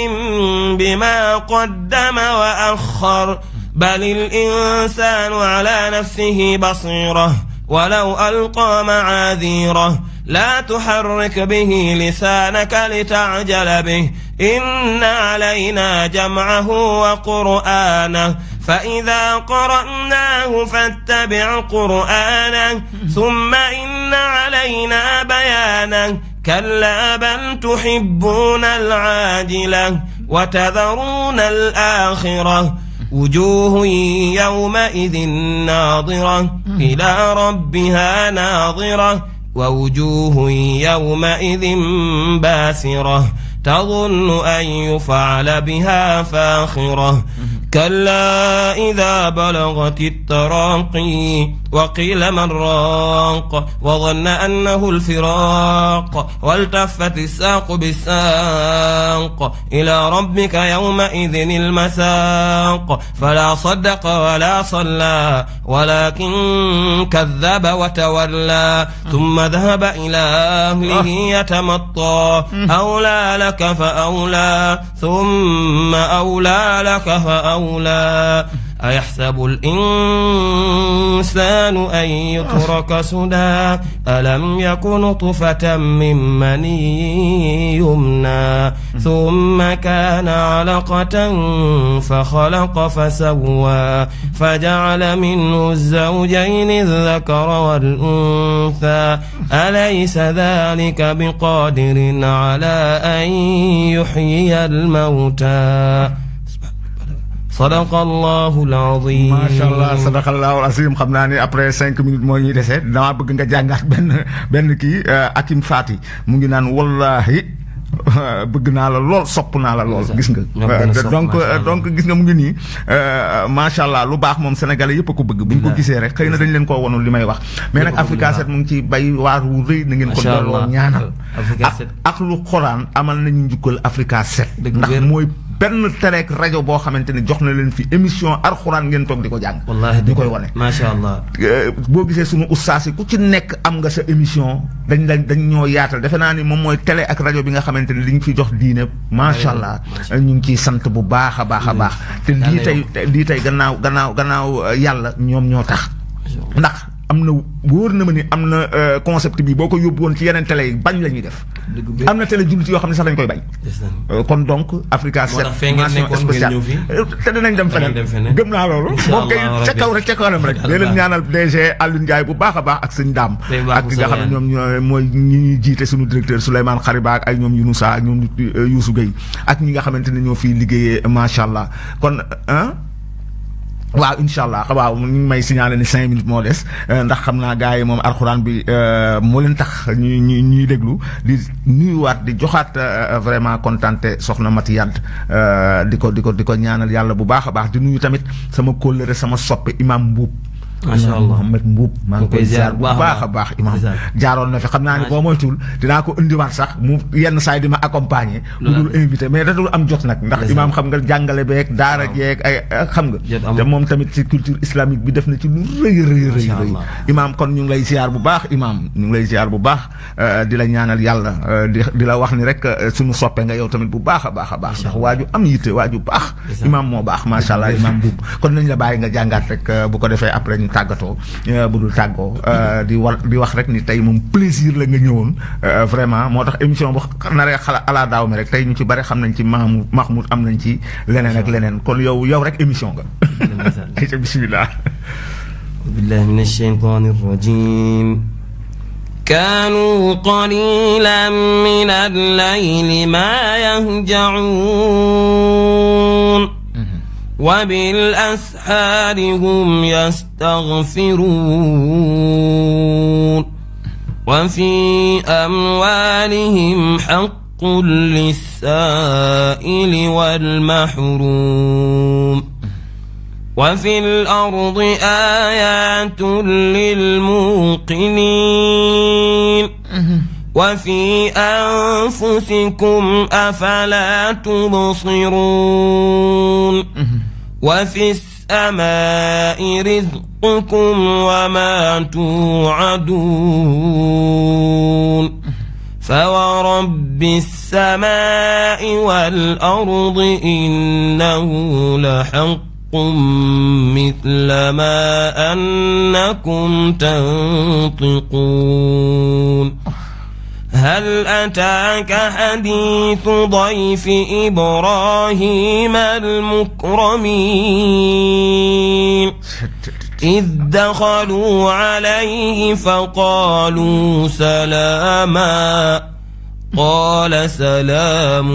بما قدم وأخر بل الإنسان على نفسه بصيرة ولو ألقى معاذيره لا تحرك به لسانك لتعجل به إن علينا جمعه وقرآنه فإذا قرأناه فاتبع قرآنه ثم إن علينا بيانه كلا بل تحبون العاجلة وتذرون الآخرة وجوه يومئذ ناظرة إلى ربها ناظرة ووجوه يومئذ باسرة تظن أن يفعل بها فاخرة كلا إذا بلغت التراقي وقيل من راق وظن أنه الفراق والتفت الساق بالساق إلى ربك يومئذ المساق فلا صدق ولا صلى ولكن كذب وتولى ثم ذهب إلى أهله يتمطى أولى لك فأولى ثم أولى لك فأولى أيحسب الإنسان أن يترك سدى ألم يكن نطفة من مني يمنى ثم كان علقة فخلق فسوى فجعل منه الزوجين الذكر والأنثى أليس ذلك بقادر على أن يحيي الموتى صدق الله العظيم. macha allah sadaqallahu alazim. xam naa ni après 5 minutes moo ñuy dese damaa bëgg nga jàngaat benn kii Hakim Fati mu ngi naan wallahi bëgg naa la lool sopp naa la lool. gis nga donc gis nga mu ngi nii macha allah lu baax moom sénégalais yëpp a ko bëgg. bu ñu ko gisee rek xëy na dañ leen koo wonul li may wax. mais nag Africa 7 mu ngi ci bay waar wu rëy na ngeen ko dolloo ñaanal. ak lu xoraan amal nañu njukkal Africa 7. ndax mooy benn télé rajo boo xamante ne jox na leen fi émission alxuraan ngeen toog di ko jàng. wallaahi di koy wane. macha allah. boo gisee sunu ustaas yi ku ci nekk am nga sa émission dañ ñoo yaatal defe naa ni moom mooy télé ak rajo bi nga xamante ne liñ fi jox diine macha allah ñu ngi ciy sant bu baax a baax a baax. te lii tey gannaaw yàlla ñoom ñoo tax. ndax am na wóor na ma ni am na concept bi boo ko yóbbu woon ci yeneen télé yi bañ la ñuy def. am na télé jullit yoo xam ne sax dañ koy bañ. kon donc Africa 7 mention spéciale te dinañ dem feneen gëm naa loolu. moom kay ca kaw rek ca kanam rek. dee leen ñaanal DG Alioune Ndiaye bu baax a baax ak sëñ Dame. ak ki nga xam ne ñoom mooy ñi ñuy jiite suñu directeur Souleymane Khariba ak ay ñoom Younoussa ak ñoom Youssou Gueye ak ñi nga xamante ne ñoo fiy liggéeyee macha allah kon waaw incha allah waaw ñu ngi may signaler ni 5 minutes moo des ndax xam naa gars yi moom alxuraan bi moo leen tax ñuy déglu di nuyuwaat di joxaat vraiment kontante soxna Mati Yadd di ko ñaanal yàlla bu baax a baax di nuyu tamit sama kóllëre sama soppe imam Mbuub. macha allah Mohamed Mbuub maa ngi koy ziar bu baax a baax imam jaaroon na fi xam naa ni boo moytuwul dinaa ko indiwaat sax mu yenn saa yi di ma accompagner lu dul invité mais da dul am jot nag ndax imam xam nga jàngale beeg daara jeeg ay xam nga te moom tamit ci culture islamique bi def na ci lu rëy imam kon ñu ngi lay ziar bu baax imam ñu ngi lay ziar bu baax di la ñaanal yàlla di la wax ni rek suñu soppe nga yow tamit bu baax a baax a baax ndax waaju am yitte waaju baax imam moo baax macha allah imam Mbuub kon nañ la bàyyi nga jàngaat rek bu ko defee après tàggatoo bu dul tàggoo di wax rek ni tey moom plaisir la nga ñëwoon vraiment moo tax émission bu naree ala daaw mi rek tey ñu ci bari xam nañ ci Mahmoud am nañ ci leneen ak leneen kon yow rek émission nga ayca bismillah billahi minash shaytanir rajim كانوا قليلا من الليل ما يهجعون وبالأسحار هم يستغفرون وفي أموالهم حق للسائل والمحروم وفي الأرض آيات للموقنين وفي أنفسكم أفلا تبصرون وفي السماء رزقكم وما توعدون فورب السماء والأرض إنه لحق مثل ما أنكم تنطقون هل أتاك حديث ضيف إبراهيم المكرمين إذ دخلوا عليه فقالوا سلاما قال سلام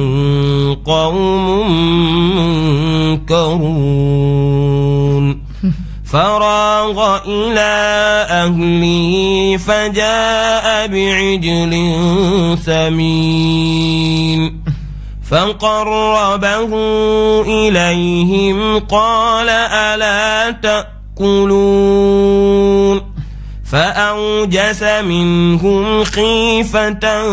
قوم منكرون فراغ إلى أهله فجاء بعجل سمين فقربه إليهم قال ألا تأكلون فأوجس منهم خيفة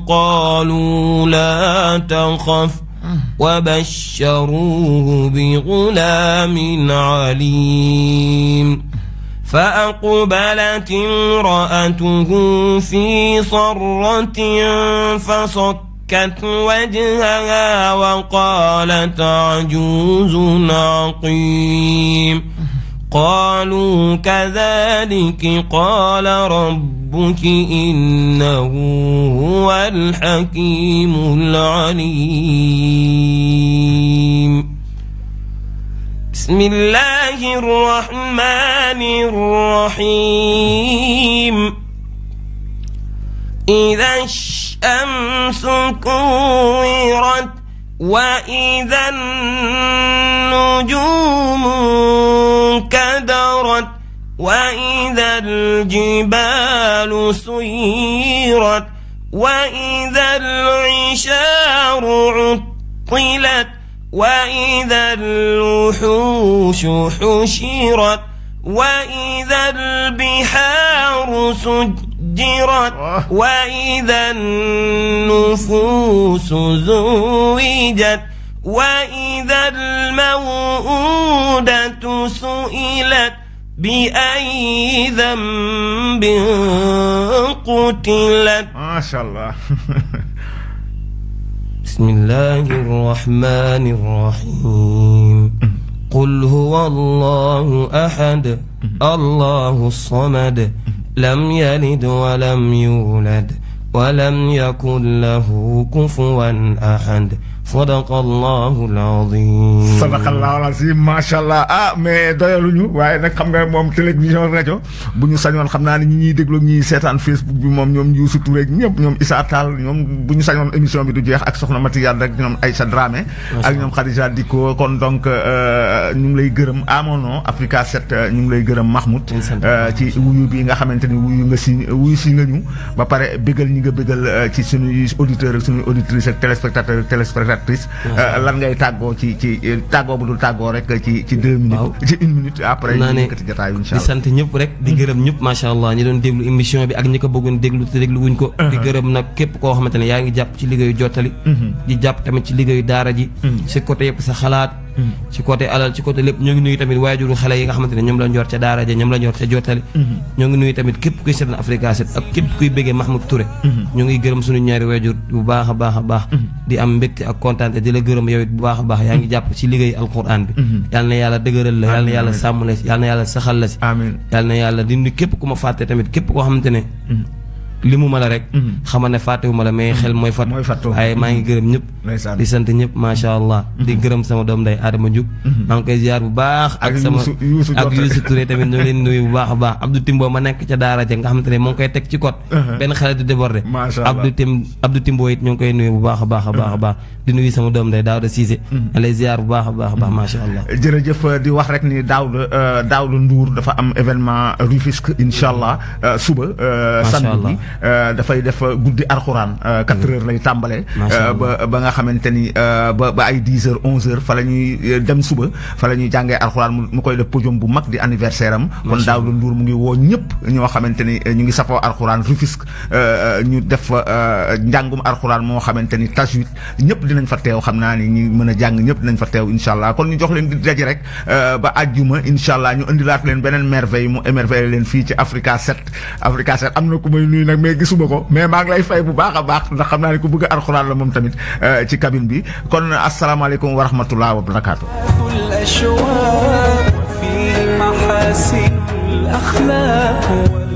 قالوا لا تخف وبشروه بغلام عليم فأقبلت امرأته في صرة فصكت فكت وجهها وقالت عجوز عقيم قالوا كذلك قال ربك إنه هو الحكيم العليم بسم الله الرحمن الرحيم إذا الشمس كورت وإذا النجوم كدرت وإذا الجبال سيرت وإذا العشار عطلت وإذا الوحوش حشرت وإذا البحار سجرت وإذا النفوس زوجت وإذا الموءودة سئلت بأي ذنب قتلت ما شاء الله بسم الله الرحمن الرحيم قل هو الله أحد الله الصمد لم يلد ولم يولد ولم يكن له كفوا أحد صدق الله العظيم sadaqallahu alazim macha allah ah mais doyaluñu waaye nag xam nga moom télévision rajo bu ñu sañoon xam naa ne ñi ñuy déglu ñi seetaan Facebook bi moom ñoom Youssou Touré ñëpp ñoom Issa Tall ñoom bu ñu sañoon émission bi du jeex ak soxna Mati Yane rek ñoom Aïcha Dramé ak ñoom Khadija Diko kon donc ñu ngi lay gërëm à mon nom Africa 7 ñu ngi lay gërëm Mahmoud ci wuyu bi nga xamante ni wuyu si nga ñu ba pare bégal ñi nga bégal ci suñuy auditeurs ak suñuy auditrices ak téléspectateurs lan ngay tàggoo ci tàggoo bu dul tàggoo rek ci 2 minutes ci 1 minute après ñu yëkkati jotaay insha Allah di sant ñëpp rek di gërëm ñëpp macha allah ñi doon déglu émission bi ak ñi ko bëggoon déglu te déglu wuñ ko di gërëm nag képp koo xamante ne yaa ngi jàpp ci liggéeyu jottali di jàpp tamit ci liggéeyu daara ji ci côté yëpp sa xalaat ci côté alal ci côté lépp ñoo ngi nuyu tamit waajuru xale yi nga xamante ne ñoom la ñor ca daara ja ñoom la ñor ca jottali ñoo ngi nuyu tamit képp kuy seetaan Africa 7 ak képp kuy bëggee Mahmoud Touré ñoo ngi gërëm suñu ñaari waajur bu baax a baax a baax di am mbégte ak kontaan di la gërëm yow it bu baax a baax yaa ngi jàpp ci liggéey alquran bi yal na yàlla dëgëral la yal na yàlla sàmm la yal na yàlla saxal la si yal na yàlla di nuyu képp ku ma fàtte tamit képp koo xamante ne li mu ma la rek xamal ne fàttewu ma la mais xel mooy fàttu waaye maa ngi gërëm ñëpp di sant ñëpp macha allah di gërëm sama doom nday Adama Diouf maa ngi koy ziar bu baax ak sama ak Youssou Touré tamit ñoo leen nuyu bu baax a baax Abdou Timbo ma nekk ca daara ja nga xamante ne moo ngi koy teg ci code benn xale du débordé Abdou Timbo it ñoo ngi koy nuyu bu baax a baax a baax a baax di nuyu sama doom nday Daouda Cissé ma lay ziar bu baax a baax a baax macha allah jërëjëf di wax rek ni Daouda Ndour dafa am événement Rufisque insha allah suba samedi dafay def guddi alxuraan 4 heures lay tàmbale ba nga xamante ni ba ay 10 heures 11 heures fa la ñuy dem suba fa la ñuy jàngee alxuraan mu koy def podium bu mag di anniversaire am kon Daouda Ndour mu ngi woo ñëpp ñoo xamante ni ñu ngi safoo alxuraan Rufisque ñu def njàngum alxuraan moo xamante ni tajwid ñëpp dinañ fa teew xam naa ni ñi mën a jàng ñëpp dinañ fa teew insha allah kon ñu jox leen di daje rek ba àjjuma insha allah ñu indilaat leen beneen merveille mu émerveille leen fii ci Africa 7 am na ku may nuyu nag mais gisuma ko mais maa ngi lay fay bu baax a baax ndax xam naa ni ku bëgg alxuraan la moom tamit ci cabine bi kon asalaamaaleykum wa rahmatullah wa barakaatu. الأشواق في محاسن الأخلاق